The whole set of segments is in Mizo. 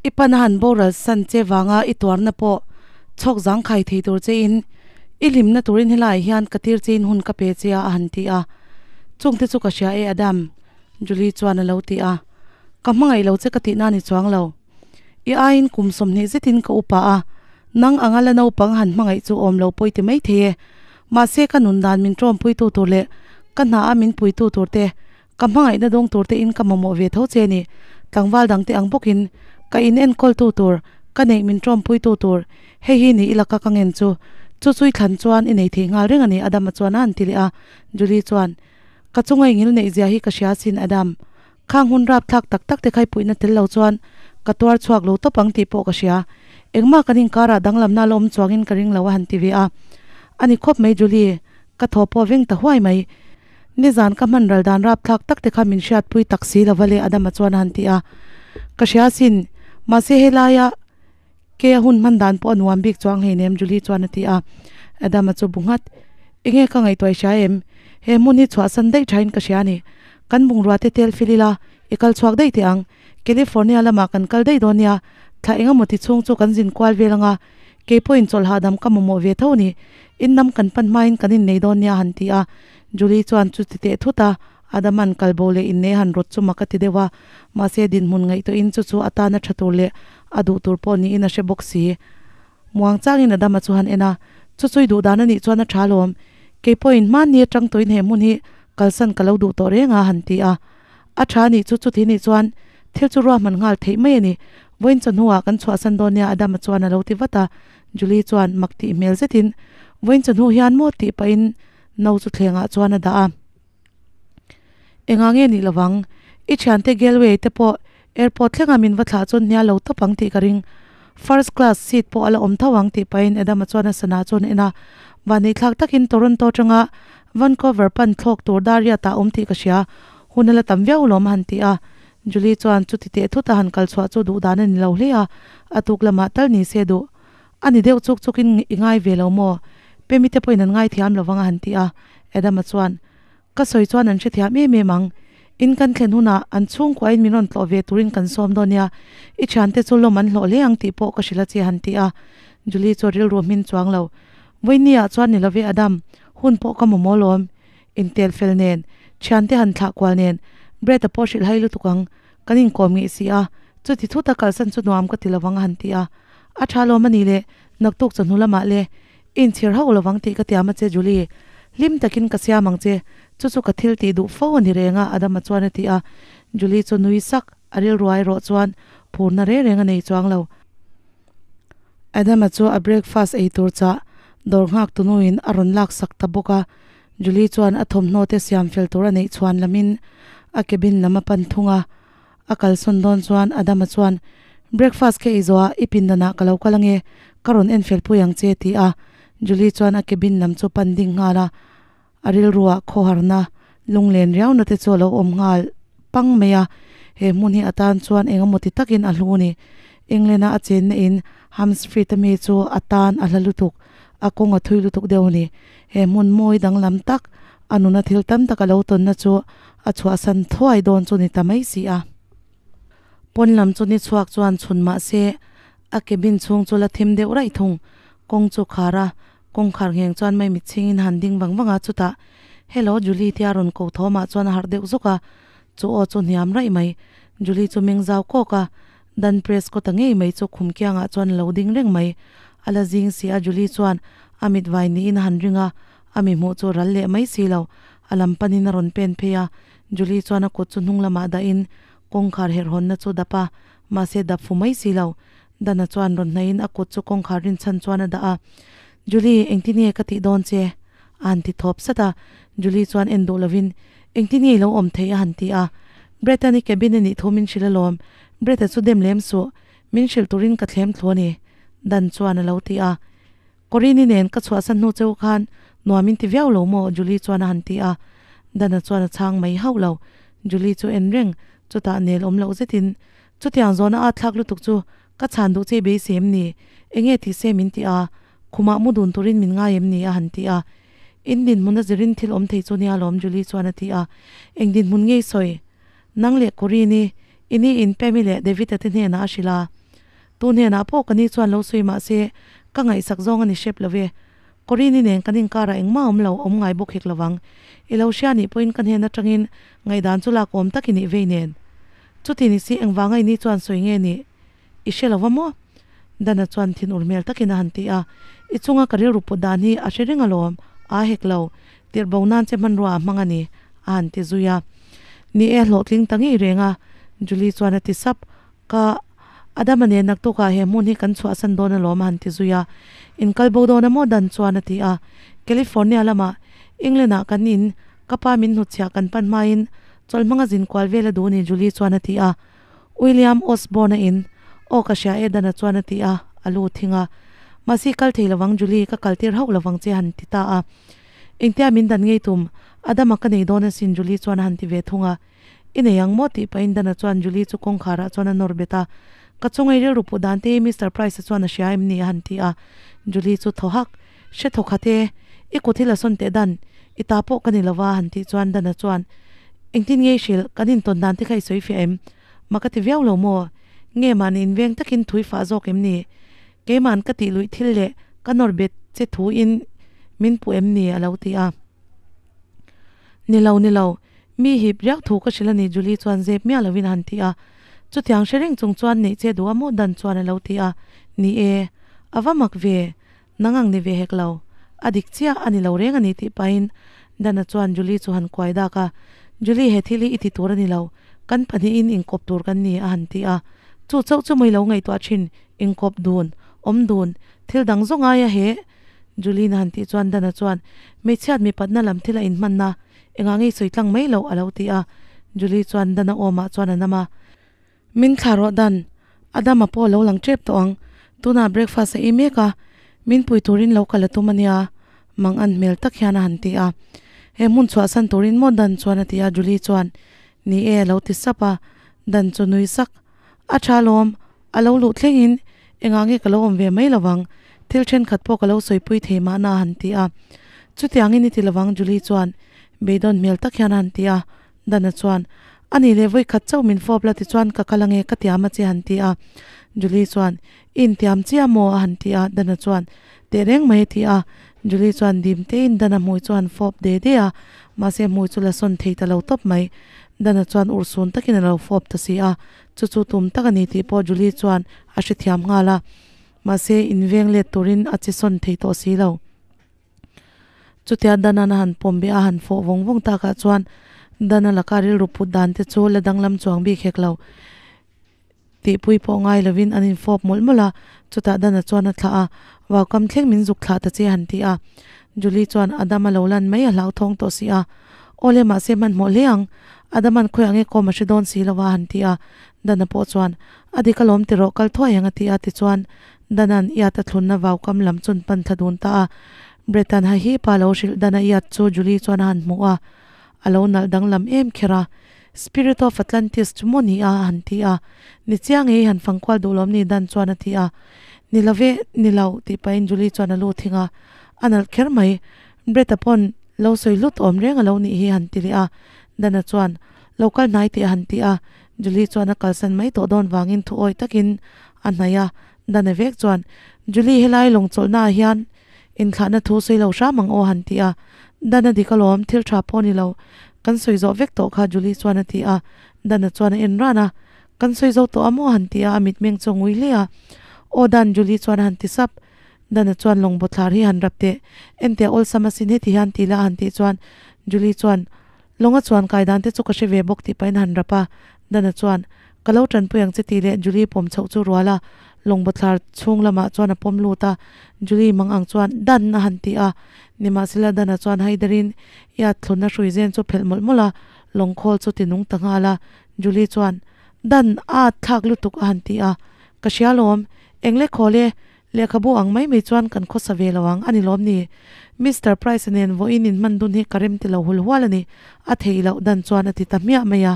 I pan a han boral san che vanga i tuarna pawh chhawk zang khai thei tur che in i hlimna turin helaiah hian ka tir che in hun ka pe che a a han ti a. Chungte chu ka hria e Adam, Julie chuan a lo ti a. Ka hmangaih lo che ka tihna ni chuang lo. I aiin kum 20 zetin ka upa a, nang anga la naupang han hmangaih chu awm lo pawi ti mai thei e. Mahse ka nun dan min tawmpuitu tur leh ka hna a min puitu tur te Ka hmangaihna dawng tur te in ka mamawh ve tho che ni. Tlangval dang te ang bawkin ka in enkawl tu tur, ka neih min tawmpui tu tur, hei hi ni ila ka ka ngen chu. Chu chui thlan chuan i nei thei nghal reng a ni Adam-a chuan a han ti leh a. Julie chuan, Ka chunga i ngil neih zia hi ka hria asin Adam. Khang hun rapthlak tak tak te khai puihna tel lo chuan ka tuar chhuak lo tawp ang tih pawh ka hria. Engmah kan inkarah danglamna la awm chuangin ka ring lo a han ti ve a. A ni khawp mai Julie, ka thaw pawh veng ta huai mai. Nizan ka hman ral dan rapthlak tak te kha min hriatpui tak si lova le Adama chuan a han ti a. Ka hria asin, mahse helaia ke a hun hman dan pawh a nuam bik chuang hleinem Julie chuan a ti a. Adama chu bu nghat, Enge ka ngaihtuah i hria em? He hmun hi chhuahsan daih thain ka hria a ni. Kan bungrua te tel fil ila, i kal chhuak daih teh ang. California lamah kan kal daih dawn nia, thla engemaw ti chhung chu kan zin kual vel anga, kei pawhin chawlh hahdam ka mamawh ve tho a ni. In lam kan pan hmain kan innei dawn nia han ti a. Julie chuan chu ti teh thut a, Adaman kal bo leh innei han rawt chu mak a ti deuh a, mahse dinhmun ngaihtuahin chu chu atana tha tur leh a duh tur pawh niin a hre bawk si. Muang changin Adama chu han en a, Chu chui duh dan a nih chuan a tha alawm. Kei pawhin hmanni atang tawhin he hmun hi kalsan ka lo duh tawh reng a han ti a. A tha a nih chu chuti nih chuan thil chu ruahman nghal theih mai a ni. Vawiin chawhnuah kan chhuahsan dawn nia Adama chuan a lo ti vat a. Julie chuan mak tih hmel zetin Vawiin chawhnu hian maw tih pahin no chu thlengah chuan a dah a. Engah nge nih lovang? I thiante Galway te pawh airport thlenga min va thlah chuan hnial lo tawp ang tih ka ring. First class seat pawh a la awm tho ang tih pahin Adama chuan a sana chuan a en a. Vanneihthlak takin Toronto atanga Vancouver pan thlawk tur Dariat ah awm tih ka hria. Hun a la tam viau lawm a han ti a. Julie chuan chuti teh thut a han kal chhuah chu duh dan a ni lo hle a, a tuk lamah tal ni se duh. A ni deuh chuk chukin i ngai ve lo maw? Pemi te pawhin an ngai thiam lo vang a han ti a. Adama chuan, Ka sawi chuan an hrethiam em em ang. In kan thlen hunah an chhungkuain min rawn tlawh ve turin kan sawm dawn nia. I thiante chu lawm an hlawh hle ang tih pawh ka hrilh a che a han ti a. Julie chu rilru hmin chuang lo. Vawinia chuan ni love Adam, hun pawh ka mamawh lawm. Intel fel nen, thiante han thlah kual nen, Brett-a pawh hrilh hai lutuk ang. Kan inkawm ngeih si a, chuti thuta kalsan chu nuam ka ti lovang a han ti a. A tha lawm a ni le, naktuk chawhnu lamah le, i inchhir hauh lovang tih ka tiam a che Julie. Hlim takin ka siam ang che, chu chu ka thil tih duh fo a ni reng a Adama chuan a ti a. Julie chu nui sak, a rilruai erawh chuan phurna reng reng a nei chuang lo. Adama chu a breakfast ei tur chah dawr nghak tunuin a rawn lak sak ta bawk a. Julie chuan a thawmhnaw te siam fel tur a neih chhuan lamin a cabin lam a pan thung a. A kalsawn dawn chuan Adama chuan, Breakfast ka ei zawh a, i pindanah ka lo kal ange, ka rawn en fel pui ang che ti a. Julie chuan a cabin lam chu pan ding nghal a. A rilruah khawharna lunglen riauna te chu a lo awm nghal pang mai a, he hmun hi atan chuan eng emaw ti takin a hlu a ni. England-a a chenna in Hamsfreet-a mi chu a tan a hla lutuk, a kawng a thui lutuk deuh a ni. He hmun mawi danglam tak, a nuna thil tam tak a lo tawnna chu a chhuahsan thuai dawn chu ni ta mai si a. Pawn lam chu ni chhuak chuan chhun mah se a cabin chhung chu la thim deuh raih thung. Kawng chu khar a, Kawngkhar ngheng chuan mai mitchhingin han ding vang vang a, chutah, Hello Julie tia rawn ko thawmah chuan a harh deuh zuk a, chu aw chu hniam raih mai. Julie chu meng zau kawk a, Dan Prescott-a ngei mai chu khum kiangah chuan a lo ding reng mai. A la zing si a, Julie chuan a mit vai niin a han ring a, a mi hmuh chu ral leh mai si lo. A lam panin a rawn pen phei a, Julie chuan a kut chu hnung lamah dahin kawngkhar herhawnna chu dap a, mahse dap fu mai si lo. Dana chuan rawn hnaihin a kut chu kawngkhar rinchhan chuan a dah a, Julie, engtin nge ka tih dawn che? a han ti thawp sat a. Julie chuan en duh lovin, Engtin nge i lo awm thei? a han ti a. Brett-a'n i cabin a nih thu min hrilh alawm. Brett-a chu dem lem suh. Min hrilh turin ka thlem thlu a ni, Dan chuan a lo ti a. Corinne-i nen ka chhuahsan hnu cheu khan nuam in ti viau lo maw? Julie chuan a han ti a. Dan-a chuan a chhang mai hauh lo. Julie chu en reng, chutah nel awm loh zetin, Chutiang zawhna a thlak lutuk chu ka chhan duh che i beisei em ni? Enge tih se min ti a, khumah mu dun turin min ngai em ni? a han ti a. In dinhmun a zirin thil awm thei chu nia lawm Julie chuan a ti a. Eng dinhmun nge i sawi? Nang leh Corinne-i, i ni in Pam-i leh David-a te hnenah a hrilh a. Tu hnenah pawh ka ni chuan lo sawi mah se ka ngaihsak zawng a ni hrep lo ve. Corinne-i nen kan inkar ah engmah awm lo, awm ngai bawk hek lovang. I lo hria nih pawhin ka hnen atangin ngaihdan chu lak awm tak i nih vei nen. Chuti ni si engvanga i ni chuan sawi nge nih i hre lova maw? Dana chuan thin ur hmel takin a han ti a. I chunga ka rilru put dan hi a hre reng alawm, aa hek lo, tirh bo nan che hmanrua a hmang a ni, a han ti zui a. Ni e, hlawhtling ta ngei reng a, Julie chuan a ti sap. Ka Adama nen naktukah he hmun hi kan chhuahsan dawn alawm a han ti zui a. In kal bo dawn a maw Dan chuan a ti a. California lamah England ah kan in ka pa min hnutchhiah kan pan hmain chawlhmanga zin kual vel a duh ni Julie chuan a ti a. William Osborne a in aw ka hria e Dana chuan a ti a, a lu thing a. Mahse kal thei lovang Julie ka kal tir hauh lovang che a han ti ta a. Engtia min dan ngei tum Adama ka nei dawn asin Julie chuan a han ti ve thung a. I nei ang maw? tih pahin Dana chuan Julie chu kawngkharah chuan a nawr bet a. Ka chunga i rilru put dan te hi Mister Price-a chuan a hria em ni? a han ti a. Julie chu thaw hak, Hre thaw khat e, i kut hi la sawn teh Dan, i ta pawh ka ni lo va a han tih chuan Dana chuan, Engtin nge i hrilh? Kan intawn dan te kha i sawi fiah em? Ma ka ti viau lo maw? Nge mahni inveng takin thui fah zawk em ni? Keima'n ka tih luih thil leh ka nawr bet che thuin min puh em ni? a lo ti a. Ni lo, ni lo, mi hip riau thu ka hrilh a ni Julie chuan zep miah lovin a han ti a. Chutiang hre reng chung chuan neih che duh a maw Dan chuan a lo ti a. Ni e, a va mak ve, nang ang ni ve hek lo. A dik chiah a ni lo reng a ni tih pahin Dan-a chuan Julie chu han kuai dak a. Julie he thil hi i ti tur a ni lo, kan pahnihin inkawp tur kan ni a han ti a. Chu chauh chu mai lo ngaihtuah thin, inkawp dun, awm dun, thil dang zawng aia he Julie-na han tih chuan Dana chuan, Hmeichhiat mipatna lam thil a inhmanna, engah nge i sawi tlang mai loh? a lo ti a. Julie chuan Dana awmah chuan a nam a. Min thlah rawh Dan, Adama pawh a lo lang tep tawh ang. Tunah breakfast a ei mek a, min pui turin lo kal a tum a nia, mang an hmel tak hian a han ti a. He hmun chhuahsan turin maw Dan chuan a ti a, Julie chuan, Ni e a lo ti sap a. Dan chu nui sak. A tha lawm, a lo luh thlengin engah nge ka lo awm ve mai lovang, thil thenkhat pawh ka lo sawipui thei mahna a han ti a. Chutiangin i ti lovang Julie chuan beidawn hmel tak hian a han ti a. Dana chuan, A nih leh vawikhat chauh min fawp la tichuan ka kal ange ka tiam a che a han ti a. Julie chuan, I intiam chiah maw? a han ti a. Dana chuan, Teh reng mai a ti a. Julie chuan dim tein Dana hmui chu a han fawp de de a, mahse hmui chu la sawn thei ta lo tawp mai. Dana chuan urhsun takin a lo fawp ta si a, chu chu tum tak a ni tih pawh Julie chuan a hrethiam nghal a, mahse inveng let turin a che sawn thei tawh si lo. Chutia Dana'n a han pawm beh a han fawh vawng vawng takah chuan Dana laka rilru put dan te chu la danglam chuang bik hek lo. Tihpui pawh ngai lovin an infawp mawlh mawlh a, chutah Dana chuan a thlah a, Vaukam thleng min zuk thlah ta che a han ti a. Julie chuan Adama lo lan mai a hlauthawng tawh si a, Aw le mahse hmanhmawh hle ang, Adaman khawiah nge kawm a hre dawn si lo a a han ti a. Dana pawh chuan, A dik alawm ti rawh, kal thuai ang a ti a tichuan Dana'n iat a thlunna vaukam lam chun pan thla dun ta a. Brettan ha hi pa lo hrilh Dana iat chu Julie chuan a han hmuh a, A lo nalh danglam em kher a, Spirit of Atlantis chu maw ni a? a han ti a. Ni chiang e, i han fang kual duh lawm ni? Dan chuan a ti a. Ni lo ve, ni lo, tih pahin Julie chuan a lu thing a. A nalh kher mai. Brett-a pawn lo sawi hlut awm reng a lo nih hi a han ti leh a. Dan-a chuan, Lo kal hnai teh a han ti a. Julie chuan a kalsan mai tawh dawn vangin thu awi takin a hnaih a. Dan-a vek chuan, Julie helai lawng chawlhna ah hian Inthlahna thu sawi lo hram ang aw han ti a. Dana dik alawm, thil tha pawh ni lo. Kan sawi zawh vek tawh kha Julie chuan a ti a. Dana chuan a en ran a. Kan sawi zo tawh a maw han ti a, a mitmeng chu a ngui hle a. Aw Dan, Julie chuan a han ti sap. Dana chuan lawng bawthlar hi han rap teh. Entia awlsam asin heti hian ti la a han tih chuan Julie chuan Lawnga chuan kai dan te chu ka hre ve bawk tih pahin a han rap a. Dana chuan, Ka lo tanpui ang che tih leh Julie pawm chhoh chu rual a, lawng bawthlar chhung lamah chuan a pawm lut a. Julie mang ang chuan, Dan! a han ti a. Nimahsela Dana chuan haiderin i at thlunna hrui zen chu phelh mawlh mawlh a, lawng khawl chu ti nung ta nghal a. Julie chuan, Dan! A at thlak lutuk a han ti a. Ka hria lawm. Eng le khawl e, Lehkhabu ang mai mai chuan kan khawsa ve lo ang a ni lawm ni? Mister Price-a nen vawiin inhman dun hi ka rem ti lo hul hual a ni, a theih loh dan chuan a ti ta hmiah mai a.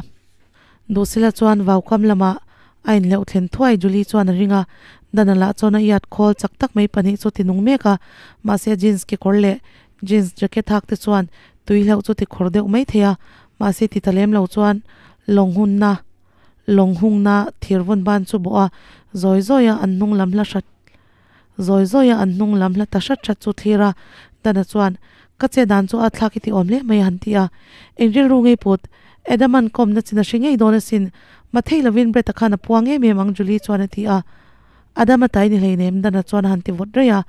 Duhsila chuan vaukam lamah a inhleuh thlen thuai Julie chuan a ring a, Dana lah chuan a iat khawl chak tak mai pahnih chu ti nung mek a, mahse jeans kekawr leh jeans jacket hak te chuan tui hleuh chu ti khawr deuh mai thei a, mahse ti ta lem lo chuan lawng hunna. Lawng hungna thir vawn ban chu bawh a, zawi zawi a an hnung lam hla hrat zawi zawi a an hnung lam hla ta hrat hrat chu thlir a. Dana chuan, Ka che dan chu a thlak i ti awm hle mai a han ti a. Eng rilru ngei put, Adam-a'n kawmna chin a hre ngei dawn asin, mathei lovin Brett-a khan a puang em em ang Julie chuan a ti a. Adam-a tai ni hleinem Dana chuan a han ti vawt raih a.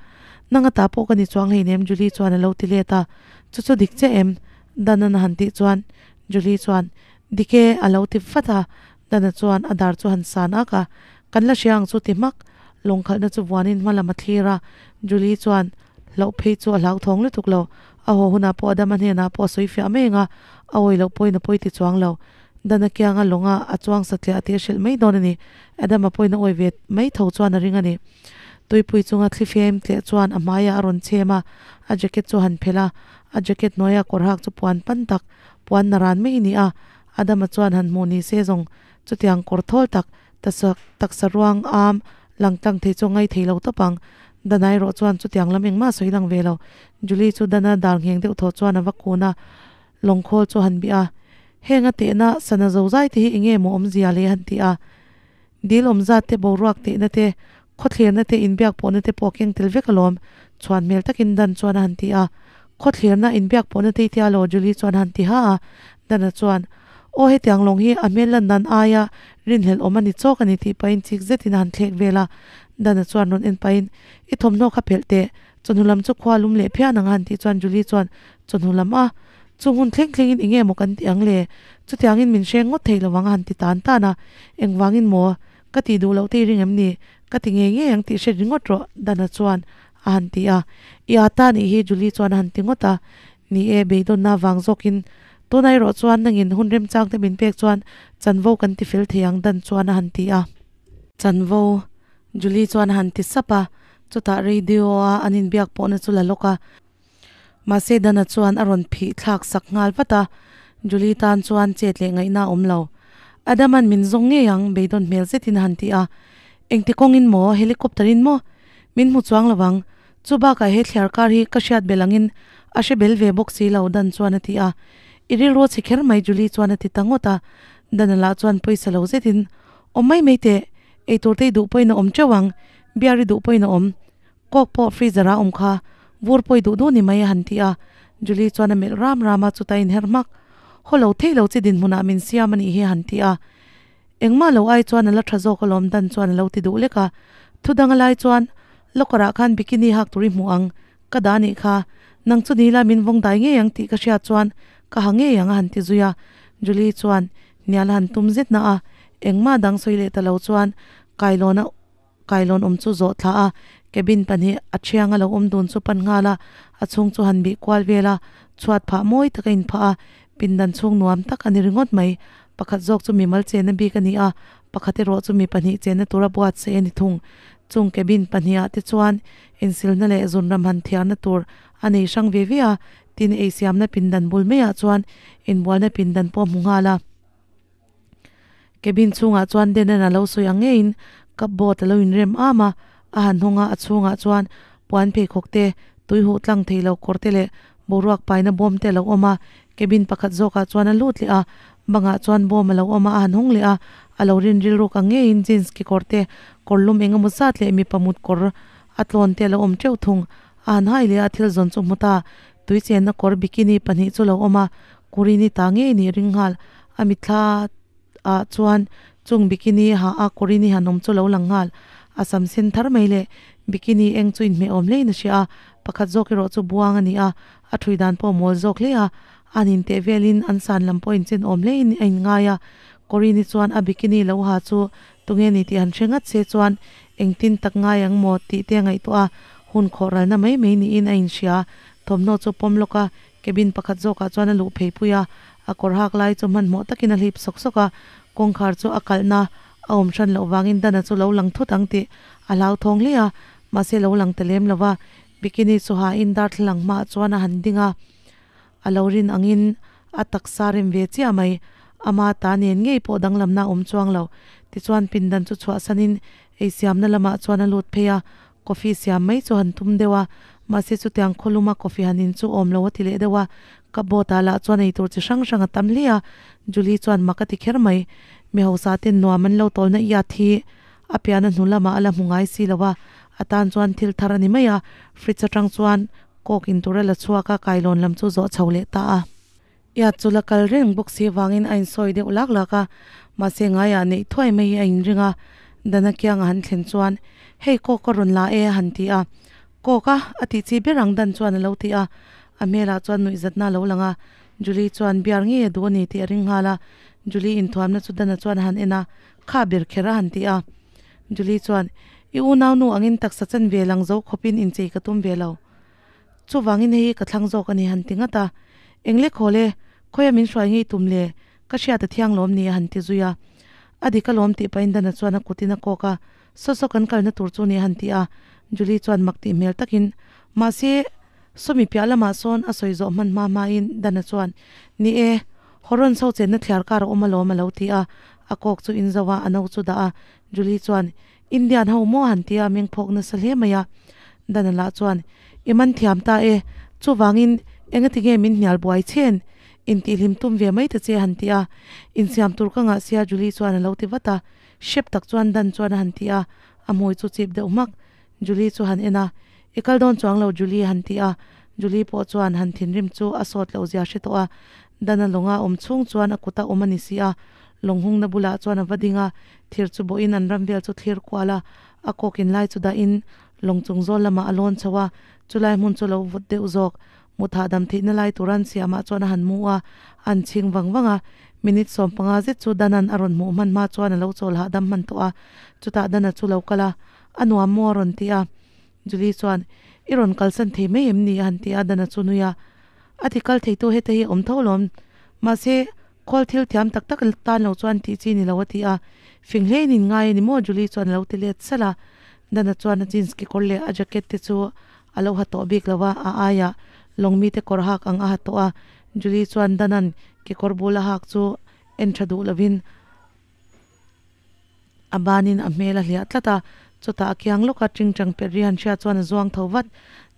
Nanga ta pawh ka ni chuang hleinem Julie chuan a lo ti let a. Chu chu dik che em? Dana'n a han tih chuan Julie chuan, Dik e, a lo ti vat a. Dana chuan a dar chu han san ak a, Kan la hria ang chu ti hmak. Lawngkhalhna chu vuanin hma lam a thlir a. Julie chuan hlauh phei chu a hlauthawng lutuk lo. A haw hunah pawh Adama hnenah pawh a sawi fiah mai ang a, a awi loh pawhin a pawi ti chuang lo. Dana kianga lawnga a chuang satliah tih a hrilh mai dawn a ni. Adama pawhin a awi ve mai tho chuan a ring a ni. Tuipui chunga thli fem tleh chuan a hmaiah a rawn chhem a, a jacket chu a han phelh a, a jacket hnuaia kawr hak chu puan pan tak, puan na ran mai a ni a. Adama chuan han hmuh ni se zawng chutiang kawr thawl tak, tasak, taksa ruang am lang tlang thei chu a ngai thei lo tawp ang. Dana erawh chuan chutiang lam engmah a sawi lang ve lo. Julie chu Dana dar ngheng deuh thaw chuan a va kun a, lawngkhawl chu a han bih a. Heng a tehna sana zo zai te hi enge maw awmzia le han ti a. Dil awm zat te, boruak tehna te, khawthlirna te, inbiak pawhna te pawh a keng tel vek alawm, chhuan hmel takin Dan chuan a han ti a. Khawthlirna, inbiak pawhna te i tia lo, Julie chuan a han ti ha a. Dana chuan, Aw hetiang lawng hi a hmel lan dan aia rinhlelh awm a ni chawk a ni tih pahin chik zetin a han thlek vel a. Dana chuan rawn en pahin, I thawmhnaw kha phelh teh, chawhnu lam chu khua lum leh phian ang a han tih chuan Julie chuan, Chawhnu lam a? Chung hun thleng thlengin enge maw kan tih ang le? Chutiangin min hreng ngawt thei lo ang a han ti tan tan a. Engvangin maw? Ka tih duh loh te i ring em ni? Ka ti ngei ngei ang tih hre ringawt rawh, Dana chuan a han ti a. I â ta nih hi, Julie chuan a han ti ngawt a. Ni e, beidawnna vang zawkin tuna erawh chuan nangin hun remchang te min pek chuan chanvo kan ti fel thei ang, Dan chuan a han ti a. Chanvo? Julie chuan a han ti sap a. Chutah radio-a an inbiak pawhna chu la lawk a. Mahse Dana chuan a rawn phih thlak sak nghal vat a, Julie tan chuan chet leh ngaihna a awm lo. Adam-a'n min zawng ngei ang, beidawn hmel zetin a han ti a. Engti kawngin maw? Helicopter in maw? Min hmu chuang lo ang. Chu bakah he thliar kar hi ka hriat bel angin a hre bel ve bawk si lo, Dan chuan a ti a. I rilru a chhe kher mai, Julie chuan a ti ta ngawt a. Dana lah chuan pawisa lo zetin, Awm mai mai teh, eitur te i duh pawhin a awm teuh ang, beer i duh pawhin a awm. Coke pawh freezer ah awm kha, vur pawi duh duh ni mai a han ti a, Julie chuan a melh ram ram a, chuta inher hmak. Haw lo thei lo chi dinhmunah min siam a nih hi a han ti a. Engmah lo ai chuan a la tha zawk alawm Dan chuan a lo ti duh lek a. Thu dang a lai chuan locker ah khan bikini hak tur i hmuh ang, ka dah nih kha. Nang chu ni la min vawng dai ngei ang tih ka hriat chuan ka ha ngei ang a han ti zui a. Julie chuan hnial a han tum zet na a, engmah dang sawi leh ta lo chuan kailawn a Kailawn awm chu zawh thla a, cabin pahnih a thiang a lo awm dun chu pan nghal a, a chhung chu han bih kual vel a, chhuat phah mawi tak a inphah a, pindan chhung nuam tak a ni ringawt mai. Pakhat zawk chu mimal chenna bik a ni a, pakhat erawh chu mi pahnih chenna tura buatsaih a ni thung. Chung cabin pahnih ah te chuan insilna leh zunram han thiarna tur a nei hrang ve ve a, tin eisiamna pindan bul maiah chuan inbualna pindan pawh a hmu nghal a. Cabin chhungah chuan Denan a lo sawi ang ngeiin cupboard a lo inrem am a, a han hawng a, a chhungah chuan puan pheikhawk te, tui huh tlang thei lo kawr te leh boruak paina bawm te a lo awm a, cabin pakhat zawkah chuan a lut leh a, bangah chuan bawm a lo awm a, a han hawng leh a, a lo rin rilruk ang ngeiin jeans kekawr te, kawr lum eng emaw zat leh mipa mut kawr a tlawn te a lo awm teuh thung, a han hai leh a, thil zawn chu hmu ta, tui chenna kawr bikini pahnih chu lo awm a, Kurini ta ngei nih ring nghal. A mitthla ah chuan chung bikini ha a Kurini han awm chu lo lang nghal. A sam sen thar mai leh bikini eng chu inhmeh awm hlein a hria a, pakhat zawk erawh chu buang a ni a, a thui dan pawh mawl zawk hle a, a han inteh velin an san lam pawh inchen awm hlein a inngai a. Kurini chuan a bikini lo ha chu tunge ni tih han hre ngat se chuan engtin tak ngai ang maw tih te a ngaihtuah a, hun khawh ralna mai mai niin a inhria. Thawmhnaw chu pawm lawk a, Cabin pakhat zawkah chuan a luh phei pui a, a kawr hak lai chu hmanhmawh takin a hlip sawk sawk a, kawngkhar chu a kalhna a awm hran loh vangin Dana chu lo lang thut ang tih a hlauthawng hle a, mahse lo lang ta lem lo va, bikini chu hain darthlalang hmaah chuan a han ding a, a lo rin angin a taksa rem ve chiah mai, ama ta nen ngei pawh danglamna a awm chuang lo, tichuan pindan chu chhuahsanin eisiamna lamah chuan a lut phei a, coffee siam mai chu han tum deuh a, Mahse chutiang khawluma coffee han in chu awm lo a ti leh deuh a, cupboard ah lah chuan eitur chi hrang hrang a tam hle a, Julie chuan mak a ti kher mai. Mi hausa ten nuam an lo tawlna iat hi a piahna hnu lamah a la hmu ngai si lo a, a tan chuan thil thar a ni mai a, fridge atang chuan coke in tur a la chhuak a, kailawn lam chu zawh chho leh ta a. Iat chu la kal reng bawk si avangin a insawi deuh lak lak a, mahse ngaiah neih thuai mai hi a inring a, Dana kiang a han thlen chuan, Hei kawk ka rawn la e a han ti a, Kawk a? a tih chi ber ang Dan chuan a lo ti a, a hmelah chuan nuihzatna a lo lang a, Julie chuan biar ngei a duh a ni tih a ring nghal a, Julie inthuamna chu Dana chuan a han en a, Kha ber kher a han ti a, Julie chuan, I unaunu angin taksa chan ve lang zo khawpin inchei ka tum ve lo. Chuvangin hei hi ka thlang zawk a ni han ti ngat a, Engle khawl e, khawia min hruai ngei tum le, ka hriat a thiang lawm ni a han ti zui a. A dik alawm tih pahin Dana chuan a kutin a kawk a, Saw saw kan kalna tur chu ni a han ti a. Julie chuan mak tih hmel takin, Mahse, sawmi piah lamah sawn a sawi zawh hman hma hmain Dana chuan, Ni e, Horon so chenna thliar kar a awm alawm a lo ti a. A kawk chu in zo a, a no chu dah a. Julie chuan, Indian ho maw han tia meng phawk nasa hle mai a. Dana lah chuan, I man thiam ta e, chuvangin engati nge min hnial buai chen? Intihhlim tum ve mai ta che han ti a. Insiam tur ka ngah sia Julie chuan a lo ti vat a. Hrep tak chuan Dan chuan a han ti a, a hmui chu chip deuh hmak. Julie chu han en a, I kal dawn chuang lo Julie han ti a. Julie pawh chuan han thinrim chu a sawt loh zia hre tawh a. Dana lawnga awm chhung chuan a kuta awm a ni si a. Lawng hungna bulah chuan a va ding a, thir chu bawhin an ram vel chu thlir kual a, a kawkin lai chu dahin lawng chung zawl lamah a lawn chho a, chulai hmun chu lo vawt deuh zawk. Mut hahdam theihna lai tur an siamah chuan a han mu a, a han chhing vang vang a, minute 15 zet chu Danan a rawn hmuh hman hma chuan a lo chawl hahdam hman tawh a, chutah Dana chu lo kal a, a nuam maw a rawn ti a. Julie chuan, I rawn kalsan thei mai em ni? a han ti a, Dana chu nui a, A ti kal theitu heta hi a awm tho lawm. Mahse, Khawl thil thiam tak tak tan lo chuan tih chi ni lo a ti a, fing hlein in ngai a ni maw Julie chuan a lo ti let salh a. Dana chuan a jeans kekawr leh a jacket te chu a lo ha tawh bik lo a, a aiah lawng mite kawr hak ang a ha tawh a. Julie chuan Dana'n kekawr bul a hak chu en tha duh lovin a banin a hmel a hliah tlat a, chutah a kiang lawka tingtang per ri han hria chuan a zuang tho vat.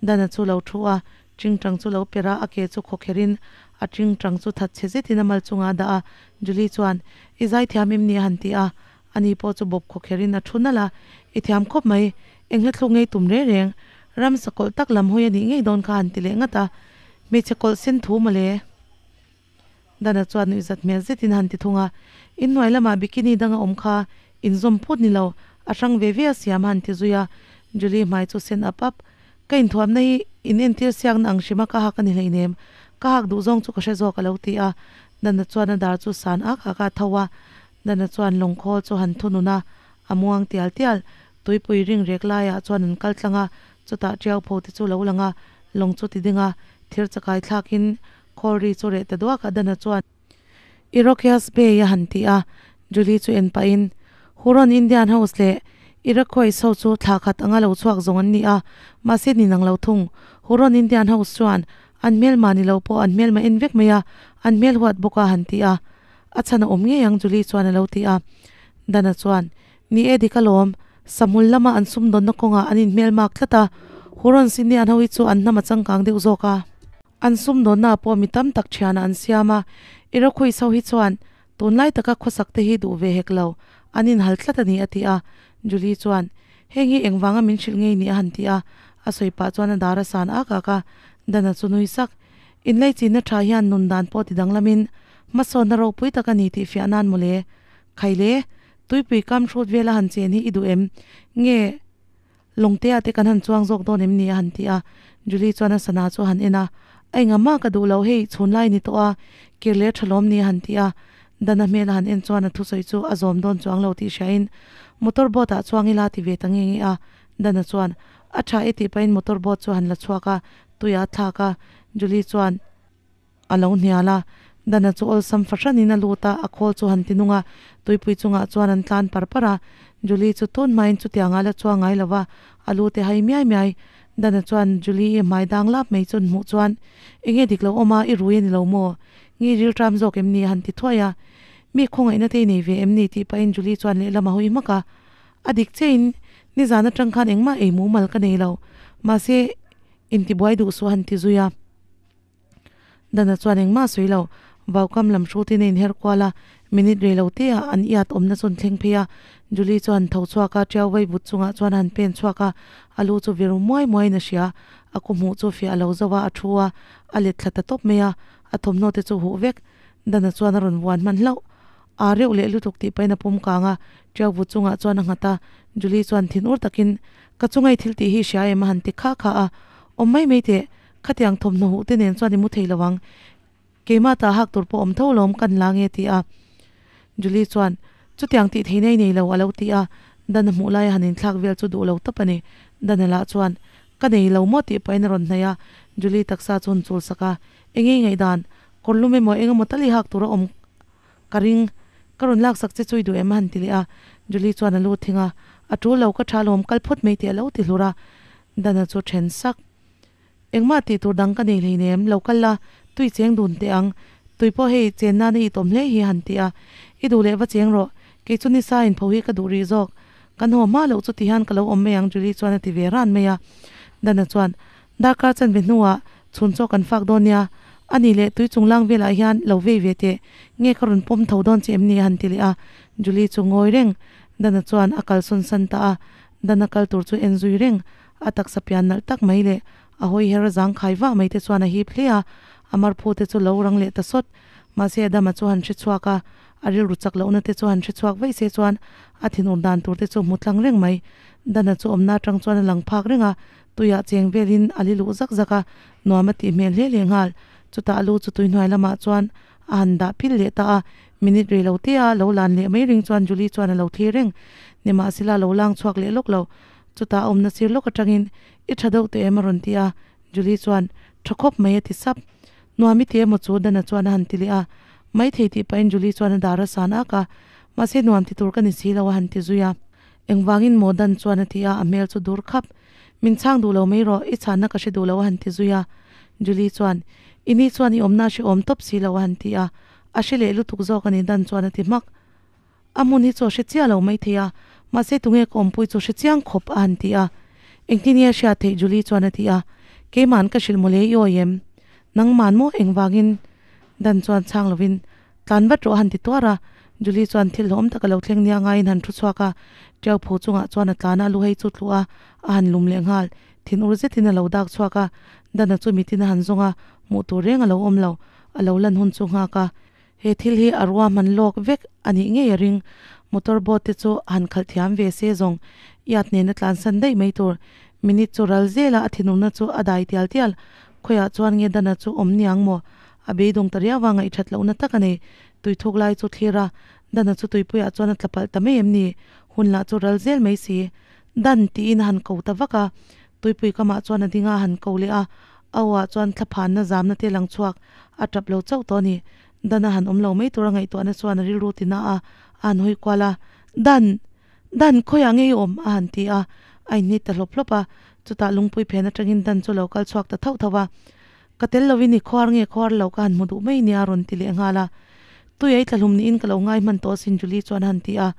Dana chu lo thu a, tingtang chu lo per a, a ke chu khawkherhin a tingtang chu that chhe zetin a mal chungah a dah a. Julie chuan, I zaithiam em ni? a han ti a, ani pawh chu bawp khawkherhin a thu nalh a, I thiam khawp mai, eng hla thluk ngei tum reng reng, ramsa kawlh tak lam hawi a nih ngei dawn kha a han ti leh ngat a, Hmeichhe kawlh sen thu mawle. Dana chuan nuihzat hmel zetin a han ti thung a, Inhnuai lamah bikini dang a awm kha, inzawm phut ni lo, a hrang ve ve a siam a han ti zui a. Julie hmai chu sen ap ap, Ka inthuamna hi in entir siakna ang hrima ka hak a ni hleinem, ka hak duh zawng chu ka hre zawk a lo ti a. Dana chuan a dar chu san ak ak a tho a, Dana chuan lawngkhawl chu han thunun a, a muang tial tial, tuipui ring rek laiah chuan an kal tlang a, chutah tiau pho te chu lo lang a, lawng chu ti ding a, thir chakai thlakin Khawl ri chu reh ta duak a, Dana chuan Iroquois Bay a han ti a, Julie chu en pahin, Huron Indian House leh Iroquois ho chu thla khat anga lo chhuak zawng an ni a, mahse ni nang lo thung. Huron Indian House chuan an hmelma ni lo pawh an hmelma en vek mai a, an hmel huat bawk a han ti a. A chhan a awm ngei ang Julie chuan a lo ti a. Dana chuan, Ni e dik alawm, Sahmul lama an sumdawnna kawngah an inhmelmak tlat a, Hurons Indian ho hi chu an hnam a changkang deuh zawk a. An sumdawnna pawh mi tam tak thianah an siam a, Iroquois ho hi chuan tunlai taka khawsak te hi duh ve hek lo, an inhal tlat a ni a ti a. Julie chuan, Heng hi engvanga min hrilh ngei ni a han ti a, a sawi pah chuan a dar a san ak ak a, Dana chu nui sak. Inlaichinna tha hian nun dan pawh ti danglamin hmasawnna ropui tak a ni tih fiah nan mawle. Khaile, tuipui kam hrut vela han chen hi i duh em? Nge. Lawngtea te kan han chuang zawk dawn em ni a han ti a, Julie chuan a sana chu a han en a, A engah mah ka duh lo hei, chhun lai ni tawh a, kir leh tha lawm ni a han ti a, Dana hmel a han en chuan a thusawi chu a zawm dawn chuang lo tih hriain motor boat ah chuang ila ti ve ta nge nge a, Dana chuan a tha e tih pahin motor boat chu a han la chhuak a, tuiah a thlak a, Julie chuan. A lo hnial a, Dana chu awlsam fahranin a lut a, a khawl chu han ti nung a, tuipui chungah chuan an tlan par par a. Julie chu tun hmain chutiangah la chuang ngai lo va, a lu te hai miai miai. Dana chuan Julie-i hmai dang lap mai chu an hmuh chuan, Enge dik lo awm a, i rui a ni lo maw? Ngi rilṭam zawk em ni? a han ti thuai a. Mi khawngaihna te i nei ve em ni? tih pahin Julie chuan lehlam a hawi hmak a. A dik chein, nizan aṭang khan engmah ei mumal ka nei lo. Mahse. Intibuai duh suh a han ti zui a. Dana chuan engmah a sawi lo. Vaukam lam hrutin a inher kual a, minute rei lo te ah an iat awmna chu an thleng phei a. Julie chuan an tho chhuak a, Tiau vai but chungah chuan a han pen chhuak a, a lu chu vir muai muaiin a hria. A ku hmuh chu fiah lo zo a, a thu a, a let thla ta tawp mai a, a thawmhnaw te chu huh vek. Dana chuan a rawn vuan hman hlauh. Aa reuh leh lutuk tih pahin a pum kang a, Tiau but chungah chuan a nghat a. Julie chuan thin ur takin, Ka chungai thil tih hi hria em? a han ti kha kha a. Awm mai mai teh. Khatiang thawmhnaw huh te nen chuan i mu thei lo ang. Keimah ta hak tur pawh awm tho lawm kan la nge ti a. Julie chuan, Chutiang tih theih nei nei lo a lo ti a. Dana hmuh laia han inthlak vel chu duh lo tawp a ni. Dana lah chuan, Ka nei lo maw tih pahin a rawn hnaih a. Julie taksa chu han chul sak a, Eng nge ngaihdan? Kawr lum emaw eng emaw tal i hak tur a awm ka ring. Ka rawn laksak che chu i duh em a han ti leh a. Julie chuan a lu thing a, A tul lo ka tha lawm kal phawt mai tih a lo ti hlur a. Dana chu then sak. Engmah tih tur dang ka nei hleinem, lo kal la, tui cheng dun teh ang. Tui pawh hei chen nana i tawm hle hi han ti a. I duh leh va cheng rawh, kei chu nisa in pho hi ka duh rih zawk. Kan haw hma loh chu ti hian ka lo awm mai ang Julie chuan a ti ve ran mai a. Dana chuan, Darkar chanve hnuah chhun chaw kan fak dawn nia, a nih leh tui chunglang velah hian lo vei ve teh, nge ka rawn pawm tho dawn che em ni a han ti leh a. Julie chu ngawi reng, Dana chuan a kalsawn san ta a. Dana kal tur chu en zui reng, A taksa pian nalh tak mai leh a hawi her zangkhai vah mai te chuan a hip hle a, a marphu te chu lo rang leh ta sawt. Mahse Adama chu han hre chhuak a, a rilru chak lohna te chu han hre chhuak vaih se chuan a thinur dan tur te chu hmu tlang reng mai. Dana chu awmna atang chuan a lang phak reng a, tuiah cheng velin a li luh zak zak a, nuam a tih hmel hle leh nghal. Chutah a lu chu tui hnuai lamah chuan a han dah pil leh ta a, minute rei lo te a lo lan leh mai ring chuan Julie chuan a lo thlir reng. Nimahsela a lo lang chhuak leh lawk lo. Chutah a awmna sir lawk atangin, I tha deuh teh em? a rawn ti a. Julie chuan, Tha khawp mai a ti sap. Nuam i ti emaw chu? Dana chuan a han ti leh a. Mai thei tih pahin Julie chuan a dar a san ak a. Mahse nuam ti tur ka ni si lo a han ti zui a. Engvangin maw? Dan chuan a ti a, a hmel chu dur khap. Min chhang duh lo mai rawh, i chhanna ka hre duh lo a han ti zui a. Julie chuan, I ni chuan i awmna a hrehawm tawp si lo a han ti a. A hre leh lutuk zawk a ni Dan chuan a ti hmak. A hmun hi chu a hre chiah lo maithei a, mahse tunge ka awmpui chu hre chiang khawp a han ti a. Engtin nge a hriat theih Julie chuan a ti a. Keima'n ka hrilh mawle i awi em? Nangma'n maw engvangin? Dan chuan chhang lovin, Tlan vat rawh a han ti tuar a. Julie chuan thil hlawm tak a lo thleng nia ngaiin han thu chhuak a. Tiau phu chungah chuan a tlan a, lu hei chu tluh a, a han lum leh nghal. Thin ur zetin a lo dak chhuak a. Dana chu mitin a han zawng a, hmuh tur reng a lo awm lo. A lo lan hun chu nghak a. He thil hi a ruahman lawk vek a nih ngei a ring. Motor boat te chu han khalh thiam ve se zawng iat nena tlansan daih mai tur. Minute chu ral zela a thinurna chu a dai tial tial. Khawiah chuan nge Dana chu awm niang maw? A beidawng ta riau a, ngaihthat lohna tak a nei. Tuithuk lai chu thlir a, Dana chu tuipuiah chuan a tla palh ta mai em ni? Hun lah chu ral zel mai si. Dan tiin a han ko ta vak a. Tuipui kamah chuan a ding a, a han ko leh a. A aw ah chuan thlaphanna zamna te lang chhuak a tap lo chauh tawh a ni. Dan a han awm lo mai tura ngaihtuahna chuan a rilru ti na a, a han hawi kual a, Dan! Dan! Khawiah nge i awm? a han ti a, a inhnit ta hlawp hlawp a. Chutah lungpui phen atangin Dan chu lo kal chhuak ta thauh thauh a. Ka tel lovin i khuar nge khuar lo ka han hmu duh mai nia a rawn ti leh nghal a. Tui ei tla hlum niin ka lo ngai hman tawh asin Julie chuan a han ti a.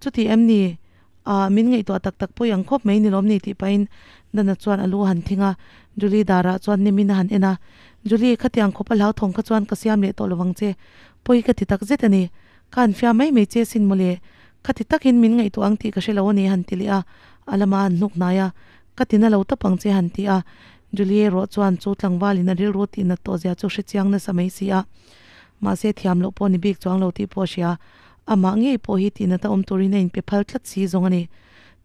Chuti em ni? A, min ngaihtuah tak tak pawh i ang khawp mai ni lawm ni tih pahin Dana chuan a lu a han thing a, Julie darah chuan nimin a han en a. Julie, khatiang khawpa hlauthawng kha chuan ka siam leh tawh lovang che. Pawi ka ti tak zet a ni. Ka han fiam mai mai che sin mawle. Khati takin min ngaihtuah ang tih ka hre lo a ni a han ti leh a, a lama a han hnuk hnai a. Ka ti na lo tawp ang che a han ti a. Julie erawh chuan chu tlangvalin a rilru tih nat tawh zia chu hre chiang nasa mai si a. Mahse thiam loh pawh ni bik chuang lo tih pawh a hria. Amah ngei pawh hi tih nata awm turin a inpe phal tlat si zawng a ni.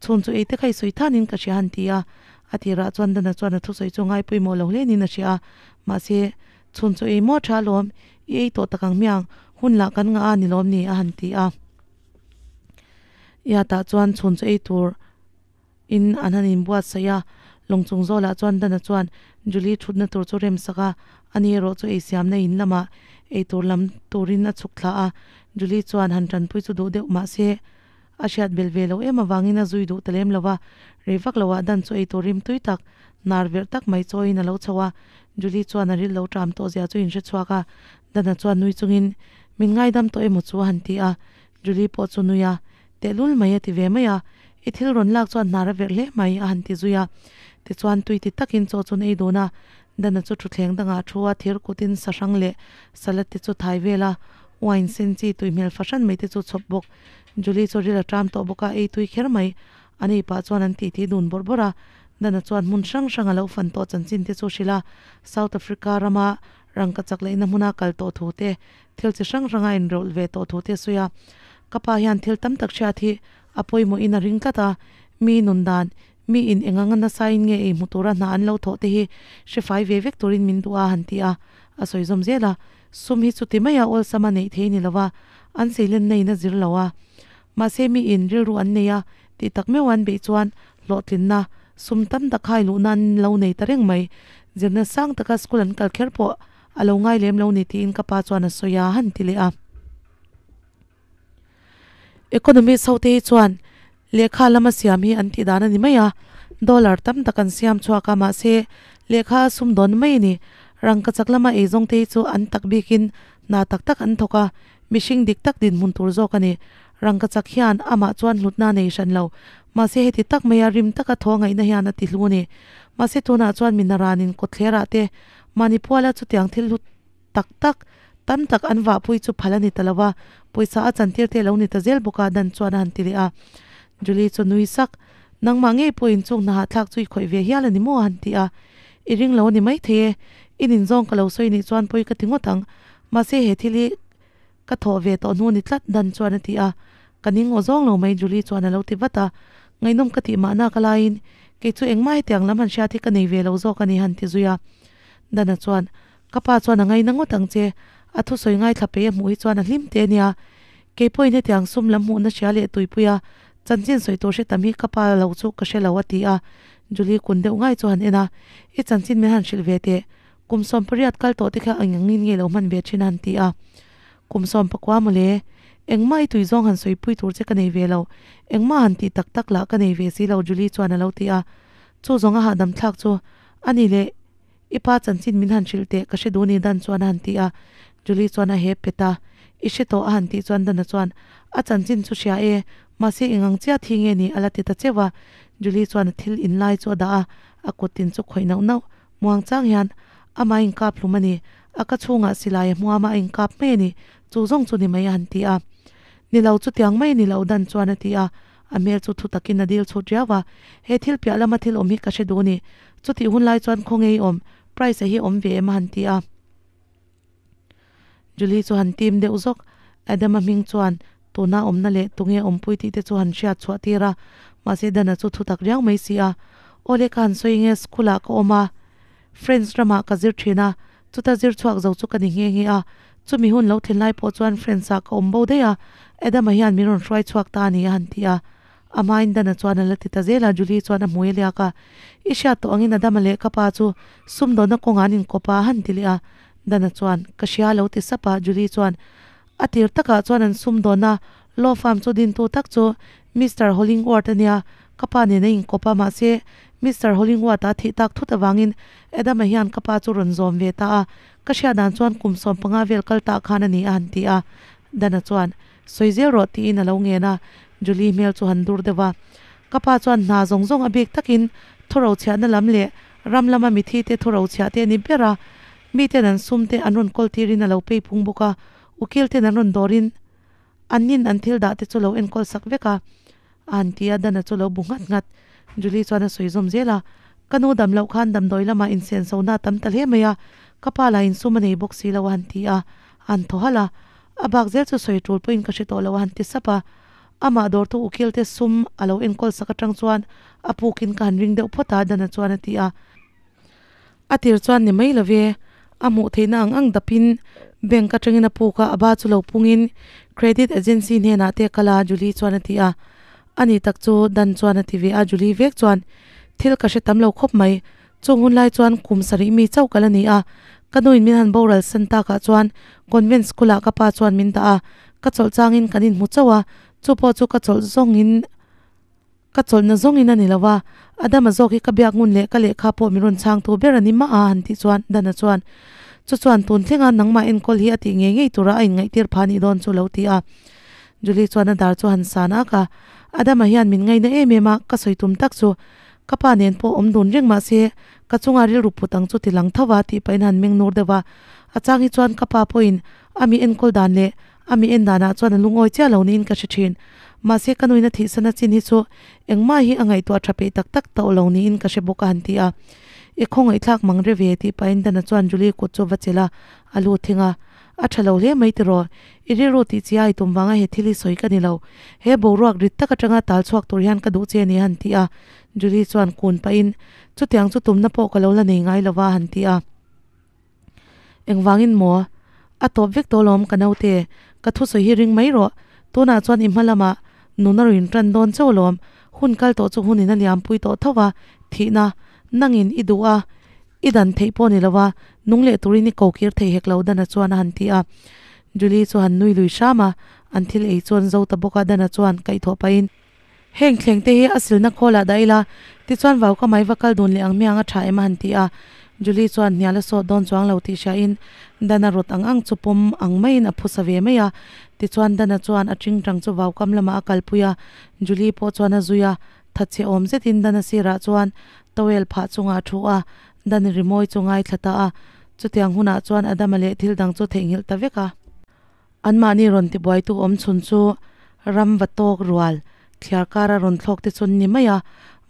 Chhun chu eite kha i sawi thanin ka hria han ti a, a tirah chuan Dana chuan a thusawi chu ngai pawimawh lo hle niin a hria a, mahse, Chhun chu ei maw tha alawm, i ei tawh tak ang hmiang, hun lah kan ngah a ni lawm ni a han ti a. Ia tah chuan chhun chu ei tur in an han inbuatsaih a, lawng chung zawlah chuan Dana chuan Julie thutna tur chu rem sak a, ani erawh chu eisiamna in lamah eitur lam turin a chhuk thla a, Julie chuan han tanpui chu duh deuh mah se a hriat bel ve lo em avangin a zui duh ta lem lo va, rei vak loah Dan chu eitur rim tui tak, nar verh tak mai chawiin a lo chho a, Julie chuan a ril lo ṭam tawh zia chu inhre chhuak a, Dana chuan nui chungin, Min ngaidam tawh emaw chu a han ti a, Julie pawh chu nui a, Tehlul mai a ti ve mai a, I thil rawn lak chuan hnar a verh hle mai a han ti zui a. Tichuan tui ti takin chaw chu an ei dun a, Dana chu thutthleng dangah a thu a, thir kutin sahrang leh salad te chu thai vel a, wine sen chi tui hmel fahran mai te chu chhawp bawk. Julie chu ril a ṭam tawh bawk a, ei tui kher mai. An ei pah chuan an titi dun bawrh bawrh a, Dana chuan hmun hrang hrang a lo fan tawh chanchin te chu hrilh a, South Africa rama rangka chak leihna hmuna kal tawh thu te, thil chi hrang hranga inrawlh ve tawh thu te a sawi a. Ka pa hian thil tam tak hriat hi a pawimawhin a ring tlat a, mi nun dan, mi in eng anga nasain nge ei hmu tura hna an lo thawh te hi hre fai ve vek turin min duh a han ti a, a sawi zawm zel a. Sum hi chuti maia awlsama neih thei ni lova, an seilenna in a zir lo a. Mahse mi in rilru an nei a, tih tak meuh an beih chuan hlawhtlinna, sum tam tak khai luhna an lo nei ta reng mai. Zirna sang taka school an kal kher pawh a lo ngai lem lo ni tiin ka pa chuan a sawi a, han ti leh a. Economist ho te hi chuan lehkha lama siam hi an tih dan a ni mai a, dollar tam tak an siam chhuak a mahse lehkha a sum dawn mai a ni. Rangkachak lama eizawng te hi chu an tak bikin hna tak tak an thawk a, mihring dik tak dinhmun tur zawk a ni. Rangkachak hian amah chuan hlutna a nei hran lo, mahse heti tak maia rim taka thaw ngaihna hian a ti hlu a ni. Mahse tunah chuan mi naranin kawtthlerah te mahni puala chutiang thil hlut tak tak, tam tak an vahpui chu phal a ni ta lo a, pawisa a chantir te lo ni ta zel bawk a, Dan chuan a han ti leh a. Julie chu nui sak, Nangmah ngei pawhin chung hna hahthlak chu i khawih ve hial a ni maw? a han ti a. I ring lo a ni maithei e, i nin zawng ka lo sawi nih chuan pawi ka ti ngawt ang. Mahse he thil hi ka thawh ve tawh hnu ni tlat, Dan chuan a ti a. Ka ning aw zawng lo mai, Julie chuan a lo ti vat a. Ngaihnawm ka tih mahna ka laiin, kei chu engmah hetiang lam han hriat hi ka nei ve lo zawk a ni, han ti zui a. Dan-a chuan, Ka pa chuan a ngaina ngawt ang che, a thusawi ngaithla pei a hmuh hi chuan a hlim te ania. Kei pawhin hetiang sum lam hmuhna hria leh tuipui a, chanchin sawi tur hre tam hi ka pa lo chu ka hre lo a ti a. Julie kun deuh ngai chu han en a, I chanchin min han hrilh ve teh, kum 18 kal tawh te kha eng angin nge lo hman ve thin a han ti a. Kum 19 mawle, engmah i tui zawng han sawipui tur che ka nei ve lo, engmah han tih tak tak lah ka nei ve si lo Julie chuan a lo ti a. Chu zawng a hahdam thlak chu a ni leh. I pa chanchin min han hrilh teh ka hre duh ni Dan chuan a han ti a, Julie chuan a hep pet a, I hre tawh a han tih chuan Dana chuan, A chanchin chu hria e, mahse eng ang chiah thi nge ni a la ti ta cheuh a, Julie chuan a thil in lai chu a dah a, a kut tin chu khawih nauh nauh, muang chang hian amah a inkap hlum a ni, a ka chhungah silai a hmuam a a inkap mai a ni, chu zawng chu ni mai a han ti a. Ni lo chutiang mai ni lo Dan chuan a ti a, A hmel chu thu takin a dil chhut riau a, He thil piah lama thil awm hi ka hre duh a ni. Chutih hun lai chuan khaw ngei awm, Price a hi awm ve em a han ti a. Julie chu han tim deuh zawk. Adam-a hming chuan tuna awmna leh tunge awmpui tih te chu han hriat chhuah tir a, mahse Dan-a chu thu tak riau mai si a. Awle ka han sawi nge school-ah ka awm a, French ramah ka zir thin a, chuta zir chhuak zo chu ka ni nghe nghe a, chumi hun lo thlen lai pawh chuan French-ah ka awm bo daih a, Adam-a hian min rawn hruai chhuak ta a ni a han ti a. A hmain Dan-a chuan a la ti ta zel a, Julie chuan a hmui a liak a, I hriat tawh angin Adam-a leh ka pa chu sumdawnna kawngah an inkawp a, a han ti leh a. Dan-a chuan, Ka hria a lo ti sap a, Julie chuan, A tir takah chuan an sumdawnna law firm chu dintu tak chu Mister Hollingworth a nia, ka pa nen a inkawp a, mahse Mister Hollingworth-a a thih tak thut avangin Adam-a hian ka pa chu rawn zawm ve ta a, ka hriat dan chuan kum 15 vel kal tah khan a ni a han ti a. Dan-a chuan, Sawi zel rawh tiin a lo ngen a, Julie hmel chu han dur deuh a. Ka pa chuan hna zawng zawng a bik takin thurochhiahna lam leh ram lama mithi te thurochhiah te a ni ber a, miten an sum te an rawn kawl tirin a lo pei phung bawk a, ukil ten an rawn dawrin an nin an thil dah te chu lo enkawl sak vek a, a han ti a, Dan-a chu lo bu nghat nghat. Julie chuan a sawi zawm zel a, Ka nu dam loh khan damdawi lamah insenso na tam ta hle mai a, ka pa lah insum a nei bawk si lo a han ti a, a han thaw halh a, a bak zel chu sawi tul pawhin ka hre tawh lo a han ti sap a, amah dawrtu ukil te sum a lo enkawl sak atang chuan a pukin ka han ring deuh phawt a, Dan-a chuan a ti a. A tir chuan ni mai lo ve, a hmuh theihna ang ang dapin bank atangin a puk a, a ba chu lo pungin credit agency hnenah te a kal a, Julie chuan a ti a. Ani tak chu Dan chuan a ti ve a, Julie vek chuan thil ka hre tam lo khawp mai, chung hun lai chuan kum sarih mi chauh kal a ni a, ka nuin min han boral san takah chuan convent school ah ka pa chuan min dah a, ka chawlh changin kan inhmu chauh a, chu pawh chu ka chawlh zawngin Ka chawlhna zawngin a ni lo a, Adama zawk hi ka biak ngun leh ka lehkha pawh min rawn chhangtu ber a ni mah a, han tih chuan Dana chuan, Chu chuan tun thlenga nangmah enkawl hi a tih ngei ngei tura a inngaihtir pha nih dawn chu lo ti a. Julie chuan a dar chu a han san ak a, Adama hian min ngaina em em a, ka sawi tum tak chu. Ka pa nen pawh awm dun reng mahse ka chunga rilru put ang chu ti lang tho va tih pahin a han meng nur deuh va. A chang hi chuan ka pa pawhin a mi enkawl dan leh a mi en danah chuan a lungawi chiah lo niin ka hre thin. Mahse ka nuin a thihsan a chin hi chu engmah hi a ngaihtuah tha peih tak tak tawh lo niin ka hre bawk a han ti a. I khawngaihthlak mang re ve tih pahin Dana chuan Julie kut chu va chelh a, a lu thing a. A tha lo hle mai tiraw? I rilru tih chi a i tum vanga he thil hi sawi ka ni lo. He boruak rit tak atanga tal chhuak tur hian ka duh che a ni a han ti a. Julie chuan kun pahin, Chutiang chu tumna pawh ka lo la nei ngai lova a han ti a. Engvangin maw? A tawp vek tawh alawm ka naute. Ka thusawi hi ring mai rawh. Tunah chuan i hma lamah nun a rawn tan dawn chauh alawm. Hun kal tawh chu hunin a liampui tawh tho va, thihna nangin i duh a. I dan theih pawh ni lo a, nung leh turin i ko kir thei hek lo Dana chuan a han ti a. Julie chu han nui lui hram a, an thil ei chuan zo ta bawk a, Dana chuan kaihthawh pahin, Heng thleng te hi a silna khawl ah dah ila, tichuan vau ka mai va kal dun leh ang hmiang a tha em a han ti a. Julie chuan hnial a sawt dawn chuang lo tih hriain Dana rawt ang ang chu pawm ang maiin a phusa ve mai a. Tichuan Dana chuan a tingtang chu vau kam lamah a kalpui a, Julie pawh chuan a zui a. Thatchhe awm zetin Dana sirah chuan towel phah chungah a thu a, Dani rimawi chu ngaithla ta a. Chutiang hunah chuan Adama leh thil dang chu theihnghilh ta vek a. Anmahni rawn tibuaitu awm chhun chu ram va tawk rual thliar kara rawn thlawk te chu an ni mai a.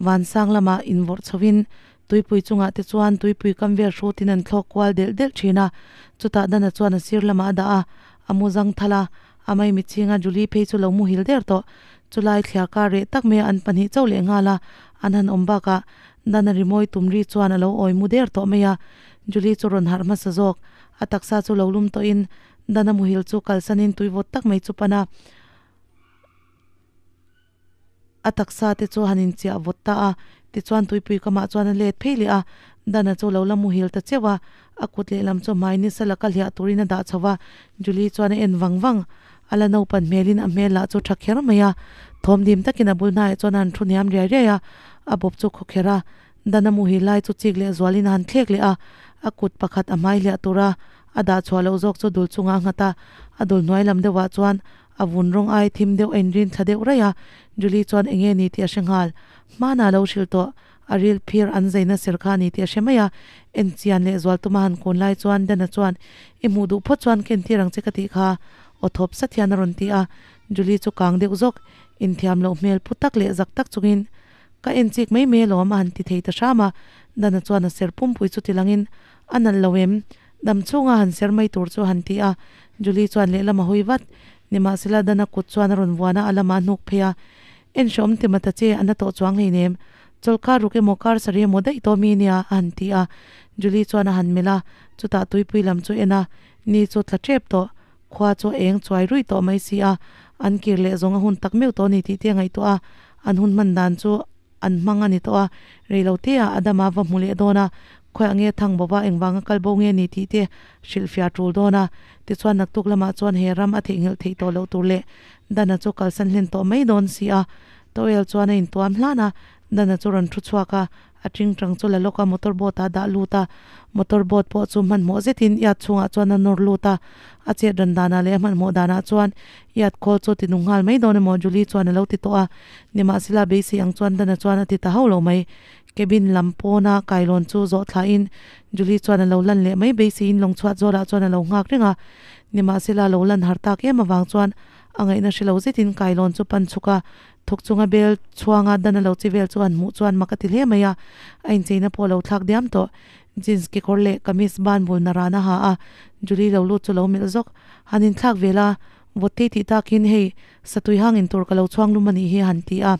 Vansang lamah invawrh chhovin tuipui chungah te chuan tuipui kam vel hrutin an thlawk kual delh delh thin a. Chutah Dana chuan a sir lamah a dah a, a mu zang thal a. A mai mitchhinga Julie phei chu lo muhil der tawh. Chulai thliar kar reh tak mai a an pahnih chauh leh nghal a, an han awm bakah Dana rimawi tum ri chuan a lo awi mu der tawh mai a. Julie chu rawn harh hmasa zawk. A taksa chu lo lum tawhin Dana muhil chu kalsanin tui vawt tak mai chu pan a. A taksa te chu han inchiah vawt ta a, tichuan tuipui kamah chuan a let phei leh a, Dana chu lo la muhil ta cheuh a, a kut lehlam chu hmai nisa laka hliah turin a dah chho va, Julie chuan a en vang vang. A la naupan hmelin a hmel lah chu tha kher mai a, thawm dim takin a bul hnaiah chuan a han thu hniam riai riai a, a bawp chu khaw kher a, Dana muhil lai chu chik leh zualin a han thlek leh a, a kut pakhat a hmai hliah tura a dah chhuah loh zawk chu dul chungah a nghat a, a dul hnuai lam deuhah chuan A vun rawng ai thim deuh a inrin thla deuh raih a, Julie chuan enge ni tih a hre nghal. Hmanah lo hrilh tawh, a ril phir an zaina ser kha a ni tih a hre mai a, en chian leh zual tuma han kun lai chuan Dana chuan, I hmuh duh phawt chuan ka entir ang che ka tih kha, aw thawp sat hian a rawn ti a. Julie chu kang deuh zawk, inthiam loh hmel pu tak leh zak tak chungin, Ka en chik mai mai alawm a han ti thei ta hram a, Dana chuan a ser pumpui chu ti langin, A nalh lo em? Dam chhunga han ser mai tur chu a han ti a, Julie chuan lehlam a hawi vat. Nimahsela Dana kut chuan a rawn vuan a, a lamah a hnuk phei a. En hreawm ti mata che, a na tawh chuang hleinem. Chawlhkar ruk emaw kar sarih emaw daih tawh mi nia, a han ti a. Julie chuan a han melh a, chutah tuipui lam chu en a, ni chu tla tep tawh. Khua chu a eng chuai ruih tawh mai si a, an kir leh zawng a hun tak meuh tawh a ni tih te a ngaihtuah a, an hun hman dan chu an hmang a ni tawh a, reiloteah Adama va hmu leh dawn a, khawiah nge thang bova engvanga kal bo nge ni tih te hrilhfiah tul dawn a, tichuan naktuk lamah chuan he ram a theihnghilh theih tawh loh tur leh Dana chu kalsan hlen tawh mai dawn si a, towel chuan a intuam hlan a, Dana chu rawn thu chhuak a, A tingtang chu la lawk a motor boat ah a dah lut a, motor boat pawh chu hmanhmawh zetin iat chhungah chuan a nawr lut a, a chet ran danah leh a hmanhmawh danah chuan iat khawl chu ti nung nghal mai dawn emaw Julie chuan a lo ti tawh a, nimahsela beisei ang chuan Dana chuan a ti ta hauh lo mai. Cabin lam pawna kailawn chu zawh thlahin Julie chuan a lo lan leh mai beiseiin lawng chhuat zawlah chuan a lo nghak reng a, nimahsela lo lan har tak em avang chuan a ngaihna hre lo zetin kailawn chu pan chhuk a, Thawk chunga bel chhuanga dan a lo chi vel chu han hmuh chuan mak a ti hle mai a, a incheina pawh a lo thlak diam tawh. Jeans kekawr leh kamis ban bul na ran a ha a, Julie lo lut chu lo melh zawk. Han inthlak vel a, Vawttei tih takin hei satui hang in tur ka lo chhuang lum a nih hi a han ti a.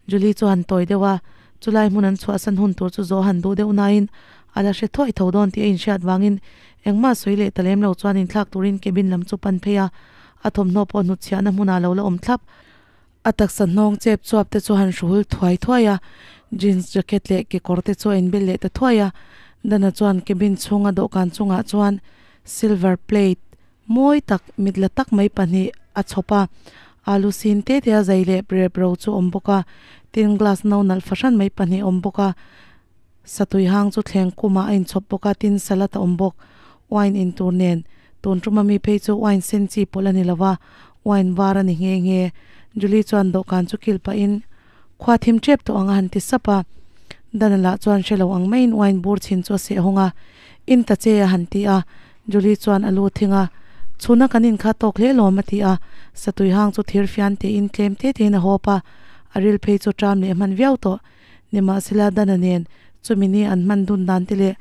Julie chu han tawi deuh a, chulai hmun an chhuahsan hun tur chu zawh han duh deuh nain a la hre thuai tho dawn tih a inhriat vangin engmah sawi leh ta lem lo chuan inthlak turin cabin lam chu pan phei a. A thawmhnaw pawh hnutchhiahna hmunah lo la awm thlap. A taksa hnawng chep chuap te chu han hruhul thuai thuai a, jeans jacket leh kekawr te chu a inbel leh ta thuai a. Dana chuan cabin chhunga dawhkan chungah chuan silver plate mawi tak mit la tak mai pahnih a chhawp a, alu sin te te a zai leh rep ro chu a awm bawk a, tin glass no nalh fahran mai pahnih a awm bawk a. Satui hang chu thleng kumah a inchhawp bawk a, tin salad a awm bawk. Wine in tur nen, tun tuma mi phei chu wine sen chi pawlh a ni lo va, wine var a ni nghe nghe. Julie chuan dawhkan chu kil pahin, Khua thim tep tawh ang a han ti sap a. Dana lah chuan hre lo ang maiin wine bur chhin chu a seh hawng a, In ta che a han ti a. Julie chuan a lu thing a, Chhuna kan in kha tawk hle lawm a ti a. Satui hang chu thir fian tein tlem te tein a hawp a, a ril phei chu ṭam leh hman viau tawh. Nimahsela Dana nen chumi ni an hman dun dan te leh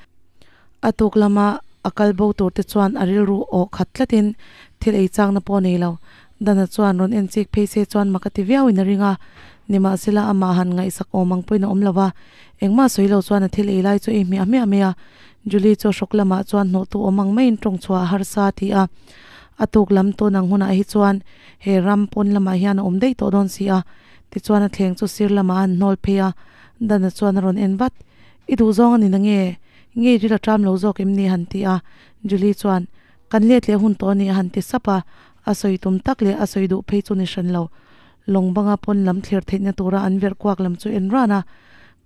a tuk lama a kal bo tur te chuan a rilru awh khat tlatin thil ei chakna pawh a nei lo. Dana chuan rawn en chik phei se chuan mak a ti viauin a ring a, nimahsela amah han ngaihsak awm ang pawhin a awm lo va, engmah sawi lo chuan a thil ei lai chu ei hmiah hmiah mai a. Julie chu hrawk lamah chuan hnawhtu awm ang maiin tawng chhuah a harsa a ti a. A tuk lam tun ang hunah hi chuan he ram pawn lamah hian a awm daih tawh dawn si a, tichuan a thleng chu sir lamah a han hnawl phei a, Dana chuan a rawn en vat. I duh zawng a ni na nge? Nge i ril a ṭam lo zawk em ni? a han ti a. Julie chuan, Kan let leh hun tawh a ni a han ti sap a. A sawi tum tak leh a sawi duh phei chu ni hran lo. Lawng banga pawn lam thlir theihna tura an verh kuak lam chu en ran a.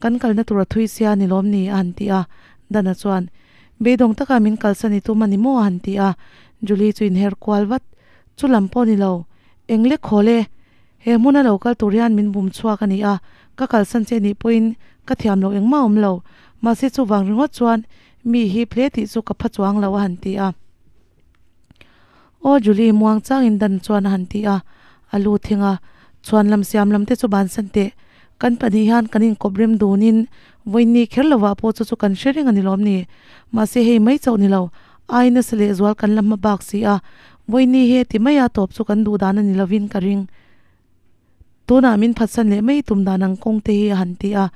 Kan kalna tur a thui sia ni lawm ni? a han ti a. Dana chuan, Beidawng taka min kalsan i tum a ni maw? a han ti a. Julie chu inher kual vat. Chu lam pawh ni lo. Eng lek haw le? He hmuna lo kal tur hian min bum chhuak a ni a, ka kalsan che nih pawhin ka thiam loh engmah awm lo. Mahse chuvang ringawt chuan mi hip hle tih chu ka pha chuang lo a han ti a. Aw Julie muang changin Dan chuan a han ti a, a lu thing a, chhuan lam siam lam te chu bansan teh. Kan pahnih hian kan inkawp rem dunin vawiin kher lovah pawh chu chu kan hre reng a ni lawm ni. Mahse hei mai chauh ni lo, ai nasa lehzual kan la hma bak si a, vawiin hi heti maia tawp chu kan duh dan a ni lovin ka ring. Tunah min phatsan leh mai tum dan ang kawng te hi a han ti a,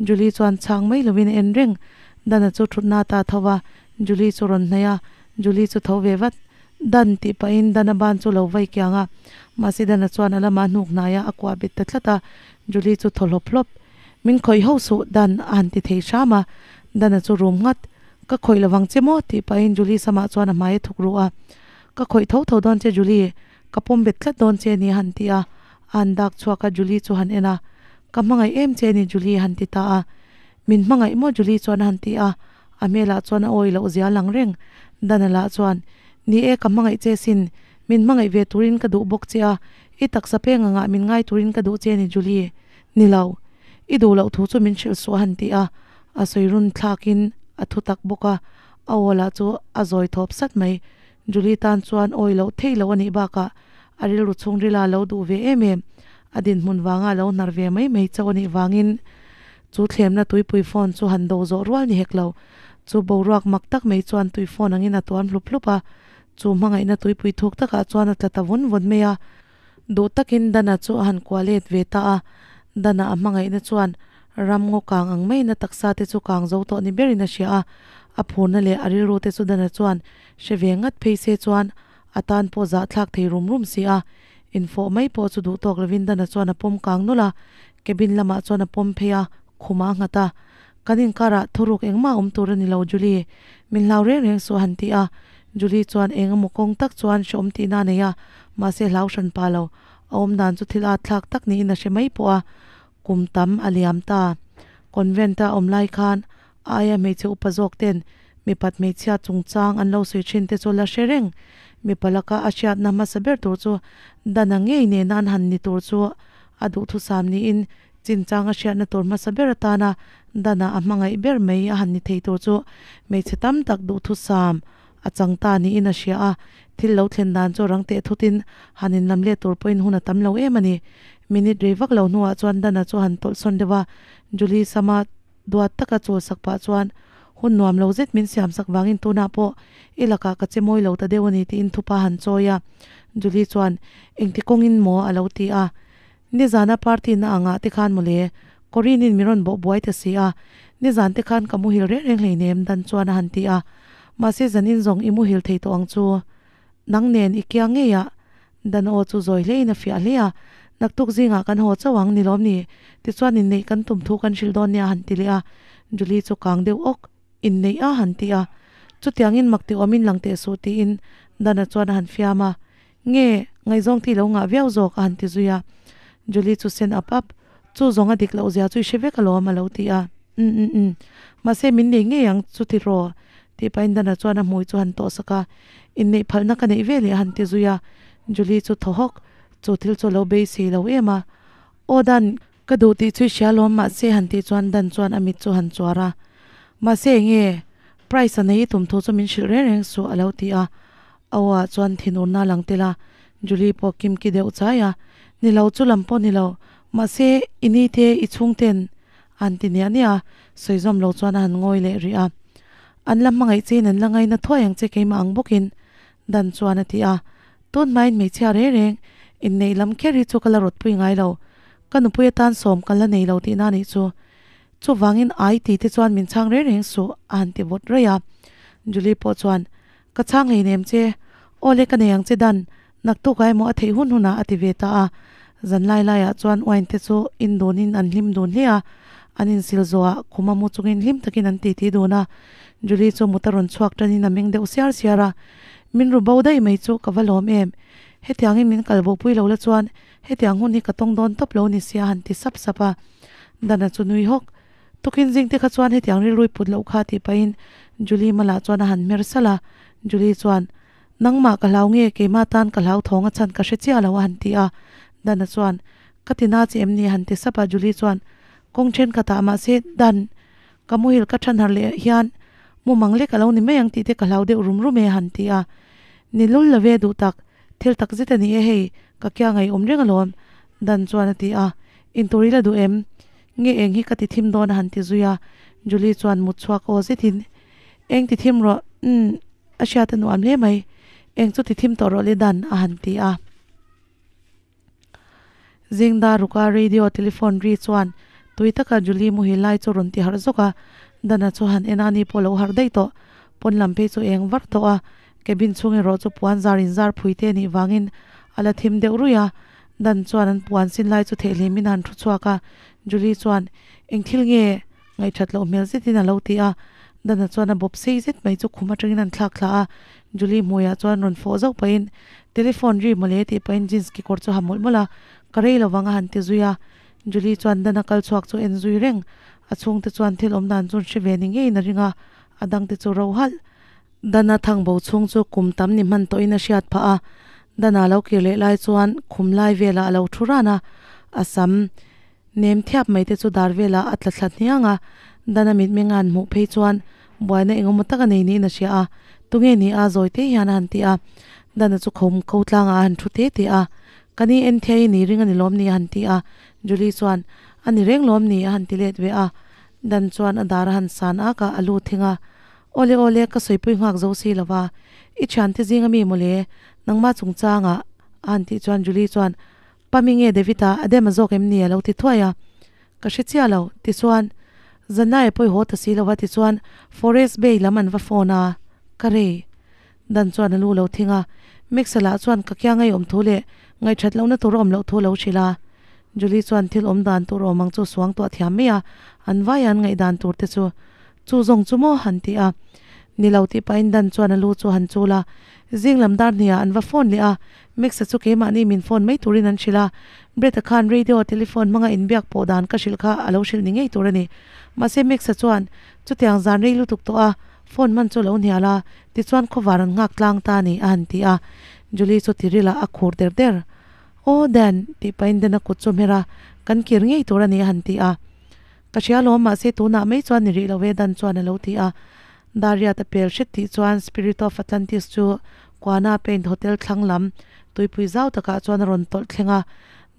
Julie chuan chhang mai lovin a en reng. Dana chu thutna ta tho va, Julie chu rawn hnaih a, Julie chu tho ve vat. Dan tih pahin Dana ban chu lo vai kiang a, mahse Dana chuan a lamah hnuk hnaiah a kuah bet ta tlat a, Julie chu thaw hlawp hlawp. Min khawih ho suh Dan a han ti thei hram a, Dana chu rum nghat. Ka khawih lovang che maw? tih pahin Julie samah chuan a hmai a thuk ruh a. Ka khawih tho tho dawn che Julie, ka pawm bet tlat dawn che ni a han ti a, a han dak chhuak a Julie chu han en a. Ka hmangaih em che ni Julie a han ti ta a. Min hmangaih maw Julie chuan a han ti a, a hmelah chuan a awi loh zia lang reng. Dana lah chuan, Ni e ka hmangaih che sin, min hmangaih ve turin ka duh bawk che a, i taksa peng angah min ngai turin ka duh che ni Julie. Ni lo. I duh loh thu chu min hrilh suh a han ti a, a sawi run thlakin a thu tak bawk a, a aw lah chu a zawi thawp sat mai. Julie tan chuan awi loh theih loh a nih bakah a rilru chhungrila lo duh ve em em, a dinhmun vanga lo hnar ve mai mai chauh a nih vangin chu thlemna tuipui phone chu han do zawh rual ni hek lo. Chu boruak mak tak mai chuan tui phone angin a tuam hlup hlup a, chu hmangaihna tuipui thuk takah chuan a tla ta vun vun mai a. Duh takin Dana chu a han kuah let ve ta a, Dana a hmangaihna chuan ram ngaw kang ang maiin a taksa te chu kang zo tawh ni berin a hria a, a phurna leh a rilru te chu Dana chuan hre ve ngat phei se chuan a tan pawh zahthlak thei rum rum si a, infawh mai pawh chu duh tawk lovin Dana chuan a pawm kang nawlh a, cabin lamah chuan a pawm phei a, khumah a nghat a. Kan inkarah thuruk engmah awm tur a ni lo Julie, min hlau reng reng suh a han ti a, Julie chuan eng emaw kawng tak chuan hreawm tihna a nei a, mahse hlau hran pa lo, a awm dan chu thil at thlak tak niin a hre mai pawh a, kum tam a liam ta. Convent a awm lai khan a aia hmeichhe upa zawk ten mipat hmeichhia chungchang an lo sawi thin te chu la hre reng, mipa laka a hriatna hmasa ber tur chu Dana ngei nena an han ni tur chu a duhthusam niin Chinchang a hriatna tur hmasa ber atana Dana a hmangaih ber mai a han ni thei tur chu hmeichhe tam tak duhthusam a chang ta niin a hria a, thil lo thlen dan chu rang teh thutin han inlam let tur pawhin hun a tam lo em a ni. Minute rei vak lo hnuah chuan Dana chu han tawlh sawn deuh a, Julie sama duat taka chawl sak pah chuan hun nuam lo zet min siam sak vangin tunah pawh i lakah ka che mawi lo ta deuh a ni tiin thupa han chawi a. Julie chuan engti kawngin maw a lo ti a. Nizana party na angah te khan mawle, Corinne in mi rawn bawh buai ta si a, nizan te khan ka muhil reng reng hleinem Dan chuan a han ti a, mahse zanin zawng i muhil thei tawh ang chu. Nang nen i kia ngei a, Dan aw chu zawi hle in a fiah hle a, naktuk zingah kan haw chauh ang ni lawm ni, tichuan inneih kan tum thu kan hrilh dawn nia a han ti leh a, Julie chu kang deuh awk. Inneih a han ti a, chutiangin mak ti awmin lang teh suh tiin Dana chuan a han fiam a, Nge, ngaihzawng ti lo ngah viau zawk a han ti zui a. Julie chu sen ap ap, Chu zawng a dik loh zia chu i hre vek alawm a lo ti a. Umm umm umm, mahse min nei ngei ang chu ti raw tih pahin Dana chuan a hmui chu han tawh sak a, Inneih phalna ka neih ve leh a han ti zui a. Julie chu thaw hawk, chu thil chu a lo beisei lo em a. Aw Dan! Ka duh tih chu i hria lawm mahse han tih chuan Dan chuan a mit chu han chuar a, Mahse enge price a nei i tum thu chu min hrilh reng reng suh a lo ti a, a aw ah chuan thinurna a lang tel a, Julie pawh kimki deuh chai a, Ni lo chu lam pawh ni lo, mahse i ni te i chhungten an ti niah niah a, sawi zawm lo chuan a han ngawi leh rih a, An la hmangaih chein an la ngaina thuai ang che keimah ang bawkin Dan chuan a ti a, Tun hmain hmeichhia reng reng inneih lam kher hi chu ka la rawtpui ngai lo, ka nupui atan sawm kan la nei lo tihna a nih chu. Chuvangin ai ti te chuan min chhang reng reng suh a han ti vawt raih a. Julie pawh chuan, Ka chhang hleinem che, aw le ka nei ang che Dan, naktuk ah emaw a theih hun hunah a ti ve ta a. Zan lai laiah chuan wine te chu in dunin an hlim dun hle a, an insil zawhah khum a mu chungin hlim takin an titi dun a. Julie chu mut a rawn chhuak tanin a meng deuh siar siar a, Min ru bo daih mai chu ka va lawm em? Hetiangin min kal bo pui lo la chuan hetiang hun hi ka tawng dawn tawp lo ni sia a han ti sap sap a. Dana chu nui hawk. Tukin zing te kha chuan hetiang rilrui put loh kha tih pahin Julie malah chuan a han hmer salh a. Julie chuan, Nangmah ka hlau nge, keimah tan ka hlau thawng a chhan ka hre chiah lo a han ti a. Dana chuan, Ka ti na che em ni a han ti sap a. Julie chuan, Kawng thenkhatah mahse Dan, ka muhil ka than har leh hian mumang lek a lo ni mai ang tih te ka hlau deuh rum rum e a han ti a. Ni lul lo ve duh tak, thil tak zet a ni e hei, ka kia ngaihawm reng alawm, Dan chuan a ti a. Intur i la duh em? Nge eng hi ka ti thim dawn a han ti zui a, Julie chuan mut chhuak aw zetin, Eng ti thim rawh, umm, a hriat a nuam hle mai, eng chu ti thim tawh rawh le Dan a han ti a. Zingda ruka radio telephone ri chuan tui taka Julie muhil lai chu rawn ti harh zawk a, Dana chu han en a ni pawh lo harh daih tawh, pawn lam phei chu eng var tawh a, cabin chhung erawh chu puan zar inzar phui te anih vangin a la thim deuh ruih a, Dan chuan an puan sin lai chu theihhlimin a han thu chhuak a, Julie chuan, Eng thil nge? Ngaihthat loh hmel zetin a lo ti a. Dana chuan a bawp sei zet mai chu khum atangin an thlak thla a, Julie hmuiah chuan rawn fawh zauh pahin, Telephone ri mawle tih pahin jeans kekawr chu ha mawlh mawlh a, Ka rei lovang a han ti zui a. Julie chuan Dana kal chhuak chu en zui reng. A chhungte chuan thil awm dan chu an hre ve ni ngeiin a ring a, a dangte chu ro halh. Dana thangbo chhung chu kum tam ni hman tawhin a hriat phah a, Dana lo kir leh lai chuan khum lai velah a lo thu ran a, a sam nem thiap mai te chu dar velah a tla thla hniang a, Dana mitmeng a han hmuh phei chuan buaina engemaw tak a nei niin a hria a, tunge ni a zawi te hian a han ti a, Dana chu khum ko tlangah a han thu te te a, Ka ni en thei ni ring a ni lawm ni a han ti a, Julie chuan A ni reng lawm ni a han ti let ve a, Dan chuan a dar a han san ak a, a lu thing a. Awle awle, ka sawipui nghak zo si lo va, i thiante zinga mi mawle, nangmah chungchangah a han tih chuan Julie chuan, Pa mi nge David a, a dem a zawk em ni a lo ti thuai a. Ka hre chiah lo, tichuan Zanai pawh i haw ta si lo va tichuan Forest Bay lam an va phone a, ka rei. Dan chuan a lu lo thing a, Max-a lah chuan ka kia ngei awm thu leh ngaihthat lohna tur a awm loh thu a lo hrilh a. Julie chuan thil awm dan tur awm ang chu suang tuah thiam mai a, an vaia an ngaihdan tur te chu Chu zawng chu maw? han ti a. Ni lo tih pahin Dan chuan a lu chu han chul a. Zing lam dar hniah an va phone leh a, Max-a chu keimahni min phone mai turin an hrilh a. Brett-a khan radio, telephone hmanga inbiak pawh dan ka hrilh kha a lo hrilh ni ngei tur a ni. Mahse Max-a chuan chutiang zan rei lutuk tawh a, phone hman chu a lo hnial a, tichuan khawvar an nghak tlang ta a ni a han ti a. Julie chu tiril ah a khur der der. Aw Dan, tih pahin Dan-a kut chu hmer a, kan kir ngei tur a ni a han ti a. Ka hria lawm, mahse tunah mai chuan ni rih lo e Dan chuan a lo ti a. Dariat a pel hret tih chuan Spirit of Atlantis chu Kuana Paint Hotel thlang lam tuipui zau takah chuan a rawn tawlh thleng a.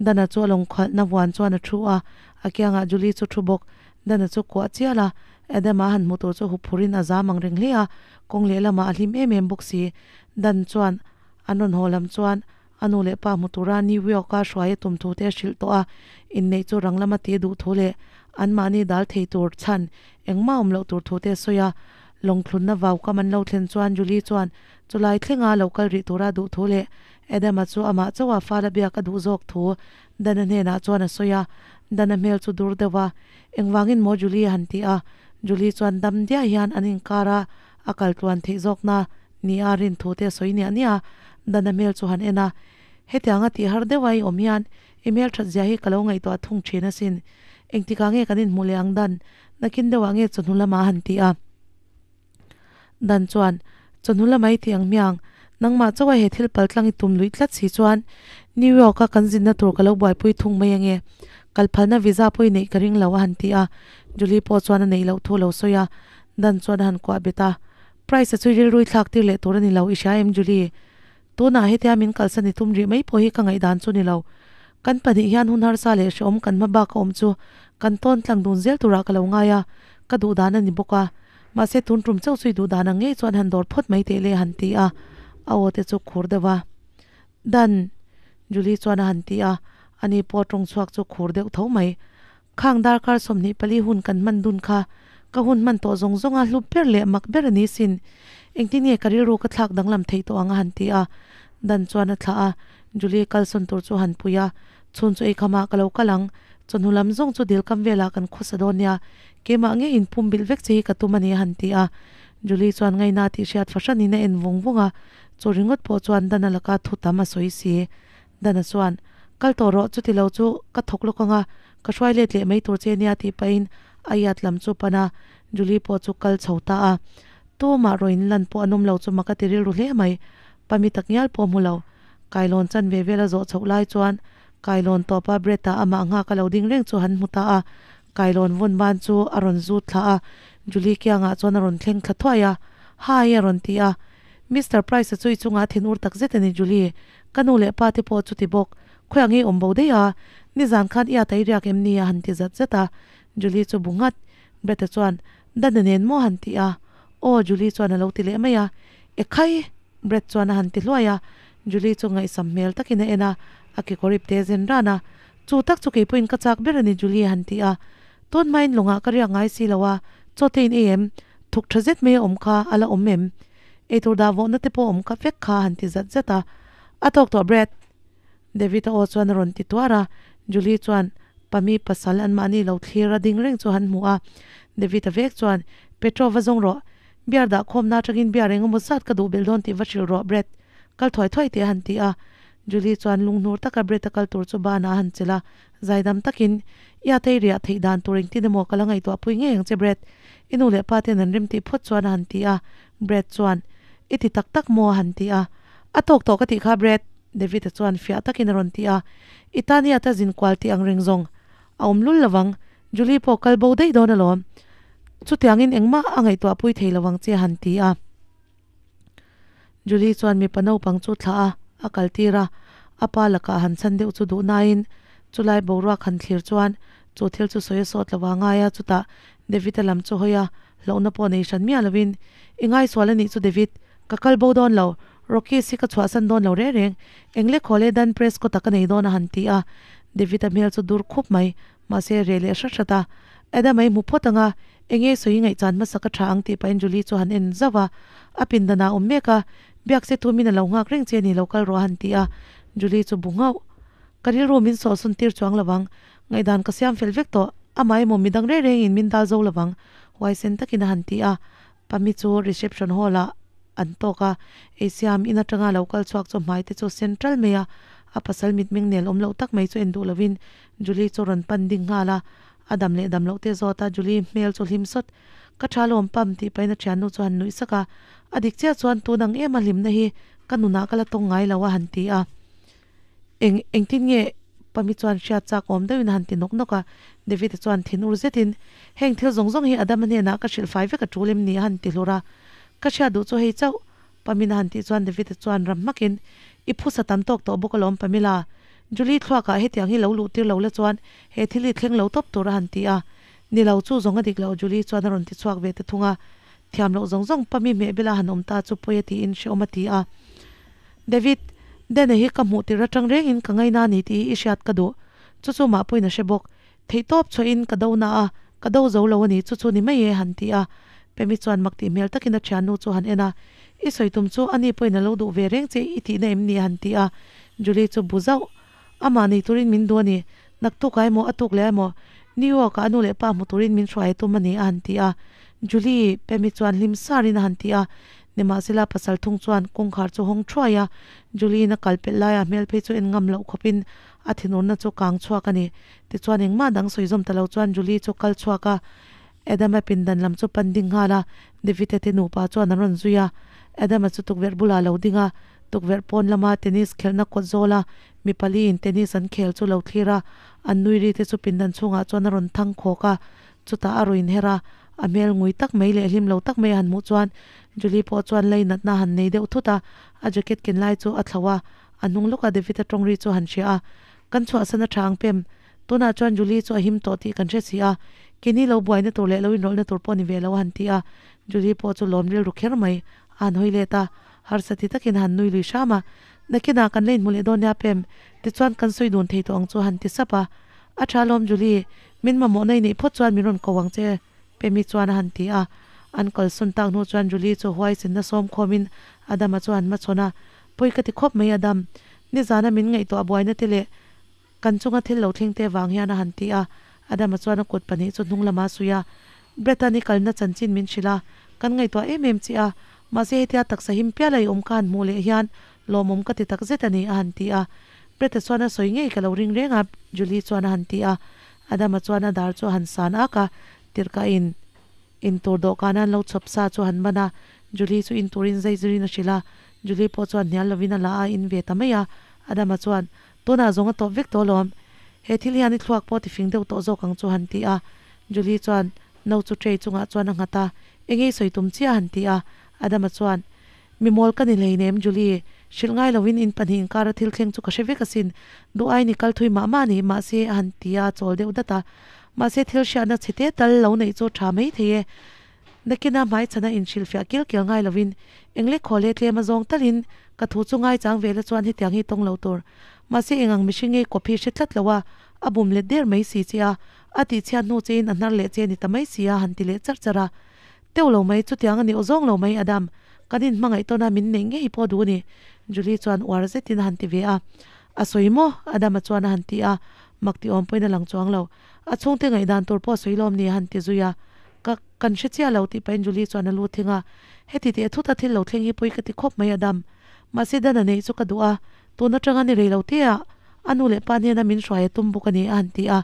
Dan-a chu a lawngkhalhna vuan chuan a thu a, a kiangah Julie chu thu bawk. Dan-a chu kuah chial a, Adam-a han hmu tur chu huphurin a zam ang reng hle a, kawng lehlamah a hlim em em bawk si. Dan chuan an rawn haw lam chuan A nu leh pa hmu tura New York-a hruai a tum thu te a hrilh tawh a, inneih chu rang lama ti duh thu leh anmahni dal thei tur chhan engmah awm loh tur thu te a sawi a. Lawngthlunna vau kam an lo thlen chuan Julie chuan chulai thlenga lo kal rih tura duh thu leh Adam-a chu amah chauha fala biak a duh zawk thu Dana hnenah chuan a sawi a. Dana hmel chu dur deuh a, Engvangin maw Julie a han ti a, Julie chuan dam diah hian an inkar a, a kal tluan theih zawkna Nia rin thu te a sawi niah niah a, Dana hmel chu han en a, Hetianga tih har deuh a i awm hian i hmel that zia hi ka lo ngaihtuah thung thin asin. Engtikah nge kan inhmuh leh ang Dan? Nakin deuhah nge chawhnu lamah a han ti a. Dan chuan, Chawhnu lamah i tih ang hmiang, nangmah chauha he thil paltlang i tum luih tlat si chuan New York-a kan zinna tur ka lo buaipui thung mai ange. Kal phalna visa pawh i neih ka ring lo a han ti a, Julie pawh chuan a neih loh thu a lo sawi a, Dan chuan a han kuah bet a. Price-a chu rilru i thlak tir leh tur a ni lo, i hria em Julie? Tunah hetia min kalsan i tum rih mai pawh hi ka ngaihdan chu ni lo. Kan pahnih hian hun harsa leh hrehawm kan hma bak a awm chu kan tawn tlang dun zel turah ka lo ngai a, ka duh dan a ni bawk a. Mahse tun tum chauh chu i duh dan ang ngei chuan han dawr phawt mai teh le a han ti a, a aw te chu khur deuh a. Dan! Julie chuan a han ti a, ani pawh tawng chhuak chu khur deuh tho mai. Khang darkar 24 hun kan hman dun kha ka hun hman tawh zawng zawng a hlu ber leh mak ber a ni sin. Engtin nge ka rilru ka thlak danglam theih tawh ang a han ti a. Dan chuan a thlah a, Julie kalsawn tur chu a han pui a, Chhun chu eikhamah ka lo kal ang, chawhnu lam zawng chu dil kam velah kan khawsa dawn nia, keimah nge in pum bilh vek che hi ka tum a ni a han ti a. Julie chuan ngaina tih hriat fahranin a en vung vung a, chu ringawt pawh chuan Dan a laka thu tam a sawi si. Dana chuan, Kal tawh rawh, chuti lo chu ka thawk lawk ang a, ka hruai let leh mai tur che nia tih pahin a iat lam chu pan a, Julie pawh chu kal chho ta a. Tumah rawin lan pawh an awm lo chu mak a ti rilru hle mai. Pami tak ngial pawh hmu lo. Kailawn chan ve vel a zawh chhoh lai chuan Kailawn tawpa Brett-a amah nghak a lo ding reng chu han hmu ta a. Kailawn vawn ban chu a rawn zut thla a, Julie kiangah chuan a rawn thleng thla thuai a. Hi! a rawn ti a. Mister Price-a chu i chungah a thinur tak zet a ni Julie. Ka nu leh pa te pawh chuti bawk, khawiah nge awm bo daih a, nizan khan i ata i riak em ni a han ti zat zat a, Julie chu bu nghat, Brett-a chuan, Dana nen maw han ti a, Aw Julie chuan a lo ti leh mai a, E khai! Brett chuan a han ti hluai a, Julie chu ngaihsam hmel takin a en a, a kekawr ip te zen ran a, Chu tak chu keipawhin ka chak ber a ni Julie a han ti a, Tun hmain lawngah ka riak ngai si lo a, chaw te in ei em? Thuk tha zet mai a awm kha a la awm em? Eitur dah vawhna te pawh awm ka vek kha han ti zat zat a, A tawk tawh Brad! David a aw chuan a rawn ti tuar a, Julie chuan Pami pasal an mahni lo thlir a ding reng chu han hmu a, David a vek chuan Petro va zawng rawh, beer dah khawmna atangin beer eng emaw zat ka duh belh dawn tih va hrilh rawh Brad, kal thuai thuai teh a han ti a, Julie chuan lunghnur taka Brad a kal tur chu banah a han chelh a, Zaidam takin, I a tei riah theih dan tur engtin emaw ka la ngaihtuah pui ngei ang che Brad. I nu leh pa ten an rem tih phawt chuan a han ti a. Brad chuan, I ti tak tak maw? a han ti a. A tawk tawh ka tih kha Brad, David-a chuan fiah takin a rawn ti a. I tan i ata zin kual tih ang reng zawng a awm lul lovang, Julie pawh kal bo daih dawn alawm. Chutiangin engmah a ngaihtuah pui thei lovang che a han ti a. Julie chuan mipa naupang chu thlah a, a kal tir a, a pa lakah han chhan deuh chu duh nain chulai boruak han thlir chuan chu thil chu sawi a sawt lo a ngai a, chutah David-a lam chu hawi a, hlauhna pawh nei hran miah lovin, I ngaisual a nih chu David, ka kal bo dawn lo, Rockies hi ka chhuahsan dawn lo reng reng, eng lek haw leh Dan Prescott-a ka nei dawn a han ti a, David-a hmel chu dur khup mai, mahse reh leh hrat hrat a, Adam-a i hmu phawt ang a, Enge sawi ngaihchan hmasa ka tha ang tih pahin Julie chu han en zauh a, a pindan ah awm mek a, biak se tumin a lo nghak reng che ni lo kal rawh a han ti a, Julie chu bu nghauh. Ka rilru min sawhsawn tir chuang lo ang, ngaihdan ka siam fel vek tawh, amah emaw midang reng rengin min dal zo lo ang, huaisen takin a han ti a, Pami chu reception hall ah an tawk a, eisiam in atanga lo kal chhuak chu hmai te chu sen ṭal mai a, a pasal mitmeng nel awm loh tak mai chu en duh lovin Julie chu rawn pan ding nghal a, A dam leh dam loh te zawt a, Julie hmel chu hlim sawt. Ka tha lawm pam tih pahin a thiannu chu han nuih sak a, a dik chiah chuan tun ang em a hlimna hi ka nunah ka la tawng ngai lo a han ti a. Eng engtin nge Pami chuan hriat chak awm deuhin a han ti nawk nawk a, David-a chuan thin ur zetin, Heng thil zawng zawng hi Adama hnenah ka hrilh fai vek a tul em ni a han ti hlur a. Ka hriat duh chu hei chauh Pamin a han tih chuan David-a chuan ram hmakin, I phusa tam tawk tawh bawk alawm Pamela. Julie thluakah hetiang hi lo luh tir lo la chuan he thil hi thleng lo tawp tur a han ti a. Ni lo, chu zawng a dik lo Julie chuan a rawn ti chhuak ve ta thung a. Thiam loh zawng zawng Pami hmeh bela han awm ta chu pawi a tiin hrehawm a ti a. David, Dana hi ka hmuh tir atang rengin ka ngaina a ni tih hi i hriat ka duh. Chu chu mah pawhin a hre bawk. Theihtawp chhuahin ka do na a, ka do zo lo a ni, chu chu ni mai e, han ti a. Pemi chuan mak tih hmel takin a thiannu chu han en a, I sawi tum chu ani pawhin a lo duh ve reng che i tihna em ni? a han ti a. Julie chu bu zauh. Amah nei turin min duh a ni, naktukah emaw a tuk leh emaw New York-ah a nu leh pa hmu turin min hruai a tum a ni, a han ti a. Julie, Pemi chuan hlim sarin a han ti a. Nimahsela pasal thung chuan kawngkhar chu hawng thuai a, Julie-in a kal pelh laia hmel phei chu en ngam loh khawpin a thinurna chu kang chhuak a ni. Tichuan engmah dang sawi zawm ta lo chuan Julie chu kal chhuak a, Adam-a pindan lam chu pan ding nghal a, David-a te nupa chuan an rawn zui a. Adam-a chu tukverh bulah a lo ding a. Tukverh pawn lama tennis khelhna kawt zawla mi paliin tennis an khel chu lo thlir a, an nui ri te chu pindan chhungah chuan a rawn thang khawk a, chutah a rawn inher a, a hmel ngui tak mai leh hlim lo tak mai a han hmuh chuan Julie pawh chuan lei natna a han nei deuh thut a, a jacket ken lai chu a thlo a, a hnung lawka David-a tawng ri chu a han hria a, Kan chhuahsan a tha ang pem, tunah chuan Julie chu a him tawh tih kan hre si a, keini lo buaina tur leh lo inrawlhna tur pawh ni ve lo a han ti a, Julie pawh chu lawm rilru kher mai, a han hawi let a, harsa ti takin a han nui lui hram a, Nakinah kan la inhmu leh dawn nia pem, tichuan kan sawi dun thei tawh ang chu a han ti sap a, A tha lawm Julie, min mamawhna i neih phawt chuan min rawn ko ang che. Pemi chuan a han ti a. An kalsawn tak hnu chuan Julie chu huaisinna sawm khawmin Adama chu a han hmachhawn a, Pawi ka ti khawp mai Adam, nizana min ngaihtuah buaina te leh kan chunga thil lo thleng te vang hian a han ti a. Adama chuan a kut pahnih chu hnung lama a suih a, Brett-a'n i kalna chanchin min hrilh a, kan ngaihtuah em em che a, mahse hetia taksa him piala i awm ka han hmuh leh hian lawmawm ka ti takzet a ni a han ti a. Brett-a chuan a sawi ngei ka lo ring reng a Julie chuan a han ti a. Adama chuan a dar chu a han san ak a, tirhkah in in tur dawhkan a an lo chhawp sa chu a han ban a, Julie chu in turin zai zirin a hrilh a, Julie pawh chuan hnial lovin a la a in ve ta mai a, Adama chuan, Tunah zawng a tawp vek tawh alawm, he thil hian i thluak pawh tifing deuh tawh zawk ang chu a han ti a, Julie chuan no chu tray chungah chuan a nghat a, Engei sawi tum chiah a han ti a, Adama chuan, Mi mawl ka ni hleinem Julie, hrilh ngai lovin in pahnih inkara thil thleng chu ka hre vek asin, duh aiin i kal thui mah mah a ni, mahse a han ti a, a chawl deuh dat a. Mahse thil hriatna chhe te tal lo neih chu tha mai thei e. Nakina hmaichhana inhrilhfiah kil kel ngai lovin engle khaw leh tlem a zawng talin ka thu chu ngaichang ve la chuan hetiang hi tawng lo tur. Mahse eng ang mihring nge kawp hi hre tlat lo a, a bum let der mai si che a, a tihchhiat hnu chein a hnar leh che ni ta mai si a han ti leh charh charh a. Teuh lo mai, chutiang a ni aw zawng lo mai Adam, kan inhmangaih tawn a min neih ngei pawh duh a ni, Julie chuan uar zetin a han ti ve a. A sawi maw? Adama chuan a han ti a, mak ti awm pawhin a lang chuang lo. A chhungte ngaihdan tur pawh a sawi lawm ni a han ti zui a. Ka, kan hre chiah lo tih pahin Julie chuan a lu thing a. Heti teh thut a thil lo thleng hi pawi ka ti khawp mai Adam. Mahse dan a neih chu ka duh a, tun atanga ni rei lo te ah a nu leh pa hnena min hruai a tum bawk a ni a han ti a.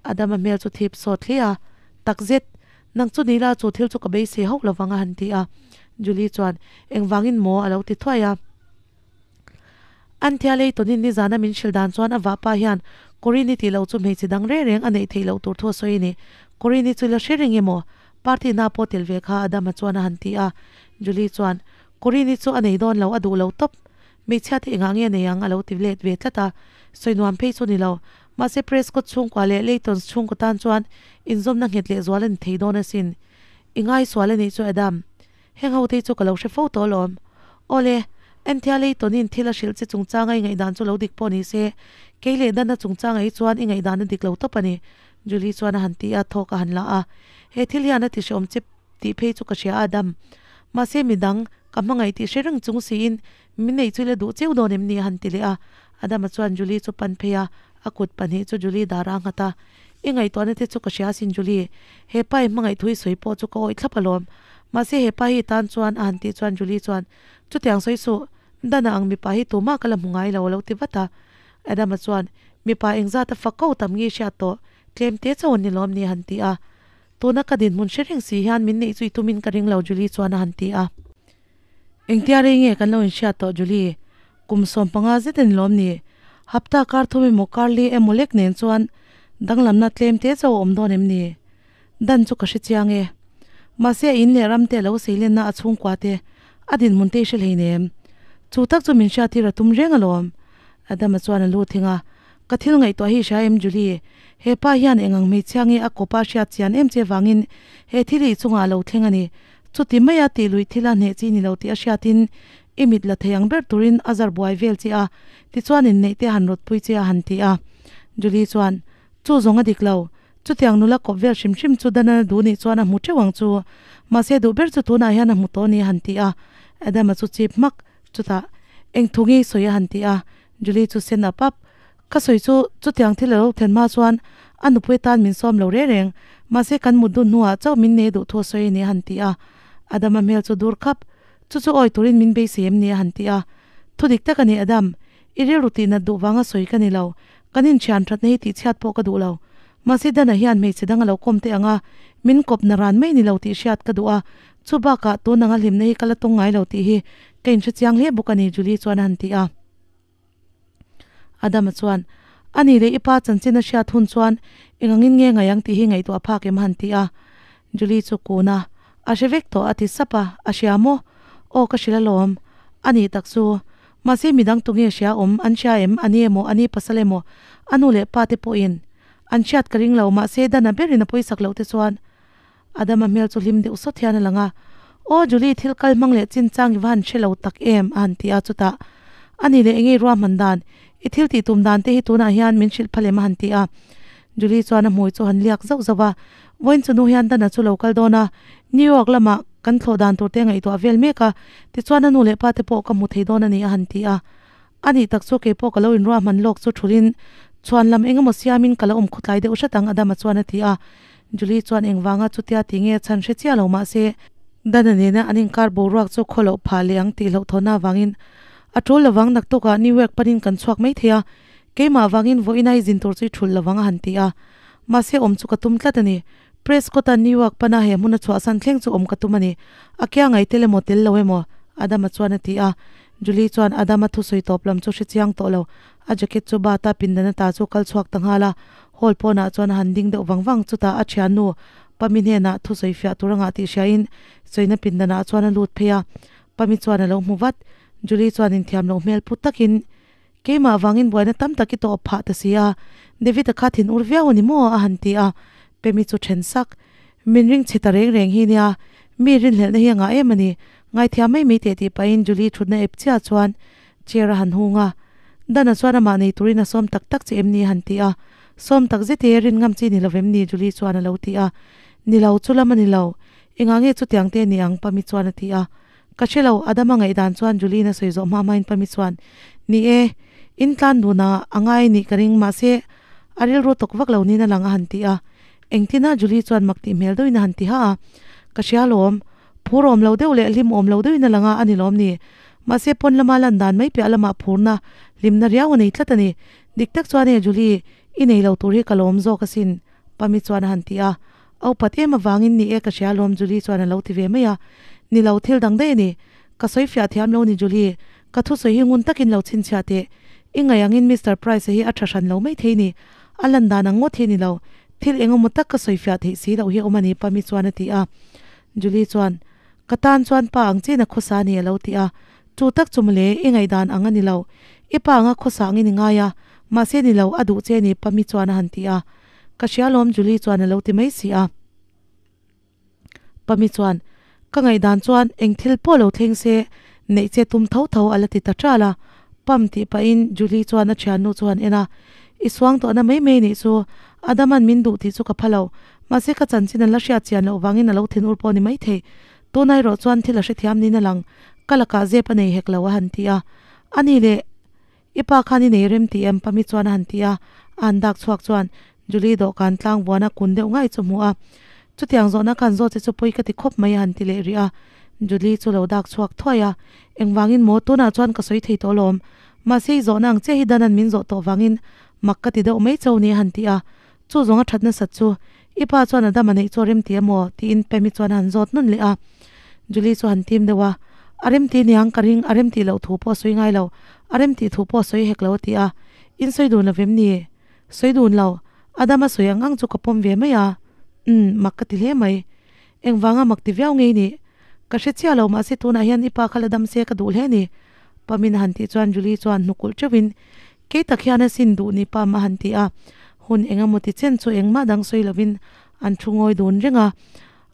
Adama hmel chu thip sawt hle a, Takzet, Nang chu Nila chu thil chu ka beisei hauh lo vang a han ti a. Julie chuan, Engvangin maw? a lo ti thuai a. Anthea Layton-in nizana min hrilh dan chuan a vahpa hian Corinne-i tih loh chu hmeichhe dang reng reng a neih theih loh tur thu a sawi a ni. Corinne-i chu i la hre reng emaw? Party na pawh tel ve kha Adama chuan a han ti a. Julie chuan, Corinne-i chu a nei dawn lo, a duh lo tawp. Hmeichhia te engah nge nei ang? a lo ti let ve tlat a. Sawi nuam phei chu ni lo. Mahse Prescott chhungkua leh Laytons chhungkaw tan chuan inzawmna nghet leh zual a ni thei dawn asin. I ngaisual a nih chu Adam. Heng ho te chu ka lo hre fo tawh alawm. Awle, Anthea Layton-in thil a hrilh che chungchanga i ngaihdan chu lo dik pawh ni se, kei leh Dana chungchanga hi chuan i ngaihdan a dik lo tawp a ni, Julie chuan a han ti a, thawk a han la a. He thil hian a ti hreawm che tih phei chu ka hria a Adam. Mahse midang ka hmangaih tih hre reng chung siin Min neih chu i la duh cheu dawn em ni? a han ti leh a. Adama chuan Julie chu pan phei a, a kut pahnih chu Julie dar a nghat a. I ngaihtuahna te chu ka hria asin Julie, he pa i hmangaih thu i sawi pawh chu ka awih thlap alawm. Mahse he pa hi i tan chuan a han tih chuan Julie chuan, Chutiang sawi suh, Dana ang mipa hi tumah ka la hmu ngai lo a lo ti vat a. Adama chuan, Mipa engzat a fak ko tam nge i hriat tawh, tlem te chauh an ni lawm ni a han ti a. Tuna ka dinhmun hre reng si hian min neih chu i tumin ka ring lo Julie chuan a han ti a. Engtia rei nge kan lo inhriat tawh Julie? Kum 15 zet a ni lawm ni? Hapta kar thum emaw kar li emaw lek nen chuan danglamna tlem te chauh a awm dawn em ni? Dan chu ka hre chiang e. Mahse a in leh ram te a lo seilenna a chhungkua te a dinhmun te i hre hleinem. Chu tak chu min hriattir a tum reng alawm. Adama chuan a lu thing a, Ka thil ngaihtuah hi i hria em Julie? He pa hian eng ang hmeichhia nge a kawpa hriat chian em che vangin he thil hi i chungah a lo thleng a ni. Chuti maia tih luih thila hneh chi ni lo tih a hriatin i mit la thei ang ber turin a zar buai vel che a, tichuan inneih te han rawtpui che a han ti a. Julie chuan, Chu zawng a dik lo. Chutiang nula kawp vel hrim hrim chu Danana duh nih chuan a hmu teuh ang chu. Mahse duh ber chu tunah hian a hmu tawh a ni a han ti a. Adama chu chip hmak. Chutah, Eng thu nge i sawi a han ti a. Julie chu sen ap ap. Ka sawi chu chutiang thil a lo thlen hma chuan a nupui tan min sawm lo reng reng, mahse kan mut dun hnuah chauh min nei duh thu a sawi a ni a han ti a. Adama hmel chu dur khap, Chu chu awi turin min beisei em ni a han ti a. Thu dik tak a ni Adam, i rilru tih nat duh vanga sawi ka ni lo, kan inthian thatna hi tihchhiat pawh ka duh lo. Mahse Dana hian hmeichhe dang a lo kawm teh ang a, min kawp na ran mai ni lo tih hriat ka duh a. Chu bakah tun anga hlimna hi ka la tawng ngai lo tih hi ka inhre chiang hle bawk a ni Julie chuan a han ti a. Adama chuan, A nih leh i pa chanchin a hriat hun chuan eng angin nge ngaih ang tih hi ngaihtuah phak em a han ti a. Julie chu kun a, A hre vek tawh a ti sap a, A hria maw? Aw ka hrilh alawm. A nih tak chu. Mahse midang tunge hria awm an hria em? A ni emaw a ni pasal emaw a nu leh pa te pawhin an hriat ka ring lo mahse Dana berin a pawisak loh te chuan Adama hmel chu hlim deuh sawt hian a lang a, Aw Julie thil kal hmang leh chin chang i va han hre lo tak em? a han ti a, chutah A ni leh engei ruahman dan, i thil tih tum dan te hi tunah hian min hrilh phal em? a han ti a. Julie chuan a hmui chu han liak zauh zauh a, Vawiin chu nu hian Dana chu lo kal dawn a, New York lamah kan thlawh dan tur te a ngaihtuah vel mek a, tichuan a nu leh pa te pawh ka hmu thei dawn a ni a han ti a. A nih tak chu keipawh ka lo inruahman lawk chu thulhin chhuan lam eng emaw siamin ka lo awm khawtlai deuh hret ang Adama chuan a ti a. Julie chuan engvanga chutia ti nge chhan hre chiah lo mah se, Dana nena an inkar boruak chu khaw loh phah leh ang tih hlauhthawnna avangin a tul lovang naktukah New York panin kan chhuak mai thei a, keimah avangin vawiin a i zin tur chu i thulh lovang a han ti a. Mahse awm chu ka tum tlat a ni. Prescott-a New York pana he hmuna chhuahsan thleng chu awm ka tum a ni. A kia ngai tel emaw tel lo emaw? Adama chuan a ti a. Julie chuan Adama thusawi tawp lam chu hre chiang tawh lo. A jacket chu bat a, pindan ata chu kal chhuak ta nghal a. Hall pawnah chuan a han ding deuh vang vang. Chutah a thiannu Pami hnenah thusawi fiah tur a ngah tih hriain sawina pindanah chuan a lut phei a. Pami chuan a lo hmu vat. Julie chuan inthiam loh hmel put takin, Keimah vangin buaina tam tak i tawp phah ta si a, David-a kha thin ur viau a ni maw? a han ti a. Pemi chu then sak. Min ring chhe ta reng reng hi nia, mi rinhlelhna hi a ngah em a ni. Ngaithiam mai mai teh tih pahin Julie thutna ep chiah chuan chair a han hung a. Dana chuan amah nei turin a sawm tak tak che em ni a han ti a. Sawm tak zet e, rin ngam chi ni lovem ni Julie chuan a lo ti a. Ni lo, chu lam a ni lo. Engah nge chutiang te ni ang Pami chuan a ti a. Ka hre lo, Adama ngaihdan chuan Julie-in a sawi zawh hma hmain Pami chuan, Ni e, in tlan duna a ngai nih ka ring, mahse a rilru tawk vak lo niin a lang a han ti a. Engtina Julie chuan mak tih hmel deuhin a han ti ha a, Ka hria lawm, phur awm lo deuh leh hlim awm lo deuhin a lang a, a ni lawm ni. Mahse pawn lama lan dan mai piah lamah phurna, hlimna riau a nei tlat a ni. Dik tak chuan e Julie, i nei lo tur hi ka lawm zawk asin, Pami chuan a han ti a. A upat em avangin ni e ka hria lawm Julie chuan a lo ti ve mai a. Ni lo, thil dang daih a ni. Ka sawi fiah thiam lo ni Julie, ka thusawi hi ngun takin lo chhinchhiah teh. I ngaih angin Mister Price-a hi a tha hran lo mai thei ni. A lan dan ang ngawt hi a ni lo. Thil eng emaw tak ka sawi fiah theih si loh hi a awm a ni Pami chuan a ti a. Julie chuan, Ka tan chuan pa ang chiin a khawsa a ni a lo ti a. Chu tak chu mawle, i ngaihdan ang a ni lo. I pa anga khawsa angin i ngai a, mahse ni lo, a duh che a ni Pami chuan a han ti a. Ka hria lawm Julie chuan a lo ti mai si a. Pami chuan, Ka ngaihdan chuan eng thil pawh lo thleng se, neih che tum tho tho a la ti ta ṭal a. Pam tih pahin Julie chuan a ṭhiannu chu han en a, I suang tawhna mai mai nih chu, Adaman min duh tih chu ka pha lo. Mahse ka chanchin an la hriat chian loh vangin a lo thin ur pawh ni maithei. Tuna erawh chuan thil a hrethiam niin a lang, ka lakah zep a nei hek lo a han ti a. A ni leh. I pa khan i nei rem tih em? Pami chuan a han ti a, a han dak chhuak chuan Julie dawhkan tlang vuana kun deuh ngai chu hmu a. Chutiang zawhna khan zawt che chu pawi ka ti khawp mai a han ti leh rih a. Julie chu lo dak chhuak thuai a, Engvangin maw? Tunah chuan ka sawi thei tawh alawm. Mahse i zawhna ang che hi Danan min zawh tawh vangin mak ka ti deuh mai cho ni a han ti a. Chu zawng a that nasat chu i pa chuan a dam a neih chu a rem ti emaw? tiin Pammy chuan a han zawt nawn leh a. Julie chu a han tim deuh a, A rem ti niang ka ring, a rem tih loh thu pawh a sawi ngai lo, a rem tih thu pawh a sawi hek lo a ti a. In sawi dun lo vem ni? Sawi dun lo, a dam a sawi ang ang chu ka pawm ve mai a. Umm, mak ka ti hle mai. Engvanga mak ti viau ngei nih? Ka hre chiah lo, mahse tunah hian i pa kha la dam se ka duh hle ni. Pamin a han tih chuan Julie chuan hnukulh teuhin, Kei tak hian a sin duh ni Pam a han ti a. Hun eng emaw ti chen chu engmah dang sawi lovin an thu ngawi dun reng a.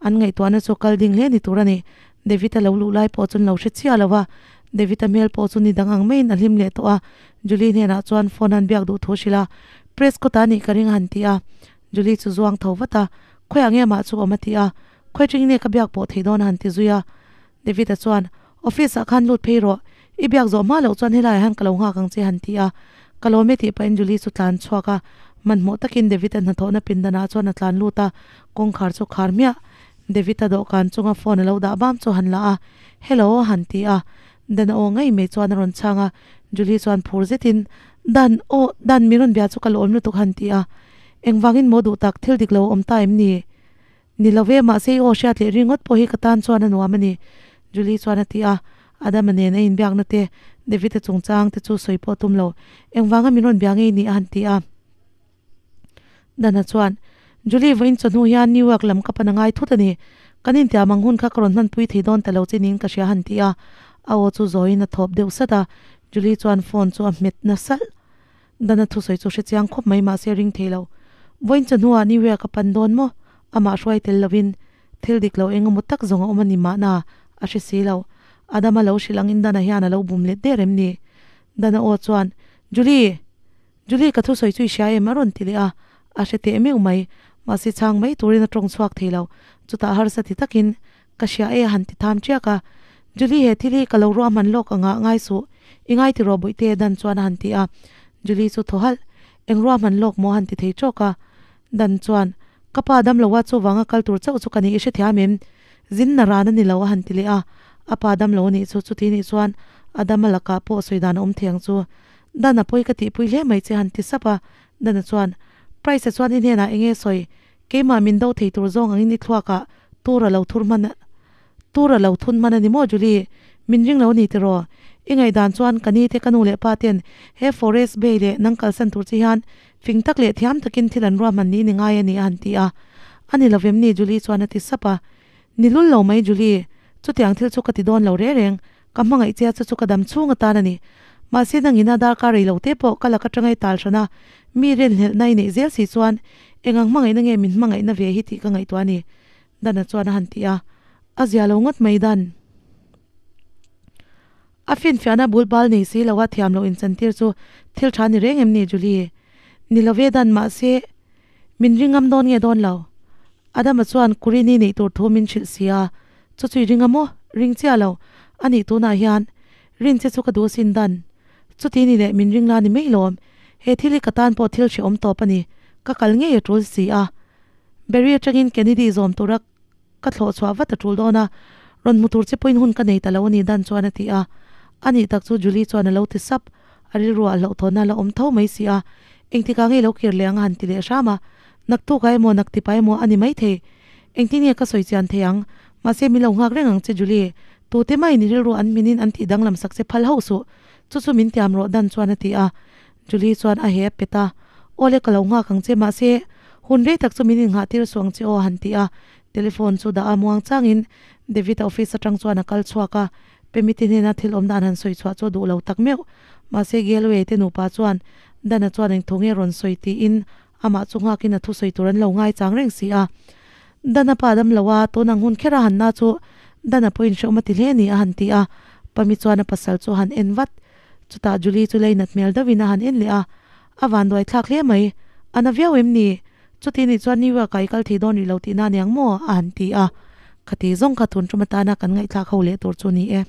An ngaihtuahna chu kal ding hle ni tur a ni. David-a lo luh lai pawh chuan lo hre chiah lo va. David-a hmel pawh chu ni dang ang maiin a hlim leh tawh a. Julie hnenah chuan phone an biak duh thu hrilh a, Prescott-a nih ka ring a han ti a. Julie chu zuang tho vat a, Khawiah nge mah chu awm a ti a. Khawi ṭing nge ka biak pawh thei dawn a han ti zui a. David-a chuan, Office-ah khan lut phei rawh, i biak zawh hma loh chuan helaiah hian ka lo nghak ang che han ti a. Ka lawm e tih pahin Julie chu tlan chhuak a, hmanhmawh takin David-a hnathawhna pindanah chuan a tlan lut a, kawngkhar chu khar hmiah. David-a dawhkan chunga phone a lo dah bam chu a han la a, Hello a han ti a. Dan a aw ngei mai chuan a rawn chhang a, Julie chuan phur zetin, Dan, aw, Dan, mi rawn bia chu ka lawm lutuk a han ti a. Engvangin maw duh tak, thil dik lo a awm ta em ni? Ni lo ve, mahse i aw hriat leh ringawt pawh hi ka tan chuan a nuam a ni, Julie chuan a ti a. Adama nen a inbiakna te, David-a chungchang te chu sawi pawh a tum lo. Engvanga min rawn bia ngei ni a han ti a. Dana chuan, Julie, vawiin chawhnu hian New York lam ka pan a ngai thut a ni. Kan intiam ang hun kha ka rawn hmanpui thei dawn ta lo che niin ka hria a han ti a. A aw chu zawiin a thawp deuh sat a. Julie chuan phone chu a hmet na salh. Dana thusawi chu hre chiang khawp mai mahse ring thei lo. Vawiin chawhnuah New York a pan dawn maw? Amah hruai tel lovin thil dik lo eng emaw tak zawng a awm a ni mahna a hre si lo. Adama lo hrilh angin Dana hian a lo bum let der em ni? Dana aw chuan, Julie! Julie ka thusawi chu i hria em? a rawn ti leh a, a hre teh meuh mai. Mahse chhang mai turin a tawng chhuak thei lo. Chutah harsa ti takin, Ka hria e a han ti tham tiak a. Julie he thil hi ka lo ruahman lawk anga ngai suh. I ngai ti rawh Bawihte Dan chuan a han ti a. Julie chu thaw halh. Eng ruahman lawk maw a han ti thei tawk a. Dan chuan, Ka pa dam lo a chuvanga kal tur chauh chu ka nih i hrethiam em? Zin na ran a ni lo a han ti leh a. A pa dam lo a nih chu chuti nih chuan a dam a lakah pawh sawi dan a awm thei ang chu. Dan a pawi ka tihpui hle mai che a han ti sap a. Dana chuan, Price-a chuan i hnenah eng nge sawi? Keimah min do thei tur zawng angin i thluakah tur a lo thur hman tur a lo thun hman a ni maw Julie? Min ring lo a ni tiraw? I ngaihdan chuan ka ni te ka nu leh pa ten he Forest Bay leh nang kalsan tur che hian fing tak leh thiam takin thil an ruahman niin i ngai a ni a han ti a. A ni lovem ni Julie chuan a ti sap a. Ni lul lo mai Julie, chutiang thil chu ka ti dawn lo reng reng. Ka hmangaih che a chu chu ka dam chhung atan a ni. Mahse nangin a darkar rei lo te pawh ka lak atanga i tal hran a, mi rinhlelhna i neih zel si chuan engang hmangaihna nge min hmangaihna ve hi tih ka ngaihtuah a ni. Dana chuan a han ti a, a zia lo ngawt mai Dan. A finfiahna bul bal nei si lo a thiam loh inchantir chu thil tha ni reng em ni Julie? Ni lo ve Dan mahse min ringam dawn nge dawn lo? Adama chuan Kurini neih tur thu min hrilh si a, chu chu i ring a maw? Ring chiah lo. A nih tunah hian rin che chu ka duh sin dan. Chuti ni leh min ring la ni mai lawm. He thil hi ka tan pawh thil hrehawm tawp a ni. Ka kal ngei a tul si a. Barry atangin Kennedy zawm tura ka thlawh chhuah vat a tul dawn a, rawn hmu tur che pawhin hun ka nei ta lo a ni Dan chuan a ti a. A nih tak chu Julie chuan a lo ti sap. A rilruah hlauhthawnna a la awm tho mai si a. Engtikah ngei lo kir leh ang a han ti leh hram a. Naktukah emaw naktipa emaw a ni maithei. Engtin nge ka sawi chian thei ang? Mahse min lo nghak reng ang che Julie. Tute maiin i rilru an minin an tih danglam sak che phal hauh suh. Chu chu min tiam rawh Dan chuan a ti a. Julie chuan a he a pet a. Awle ka lo nghak ang che mahse hun rei tak chu min innghah tir suh ang che aw a han ti a. Telephone chu dah a muang changin David-a office atang chuan a kal chhuak a. Pemite hnena thil awm dan han sawi chhuah chu a duh lo tak meuh. Mahse Galway te nupa chuan Dan-a chuan engthaw nge rawn sawi tiin Amah chu nghakin a thusawi tur an lo ngaichang reng si a. Dan-a pa dam lo a, tun ang hun kher a han na chu Dan-a pawhin hrehawm a ti hle a ni a han ti a. Pami chuan a pasal chu a han en vat. Chutah Julie chu leinat hmel deuhin a han en leh a. A vanduai thlak hle mai. A na viau em ni? Chuti nih chuan New York ah i kal thei dawn rih lo tihna aniang maw? a han ti a. Khati zawng kha tun tum atana kan ngaihthlak ho leh tur chu ni e.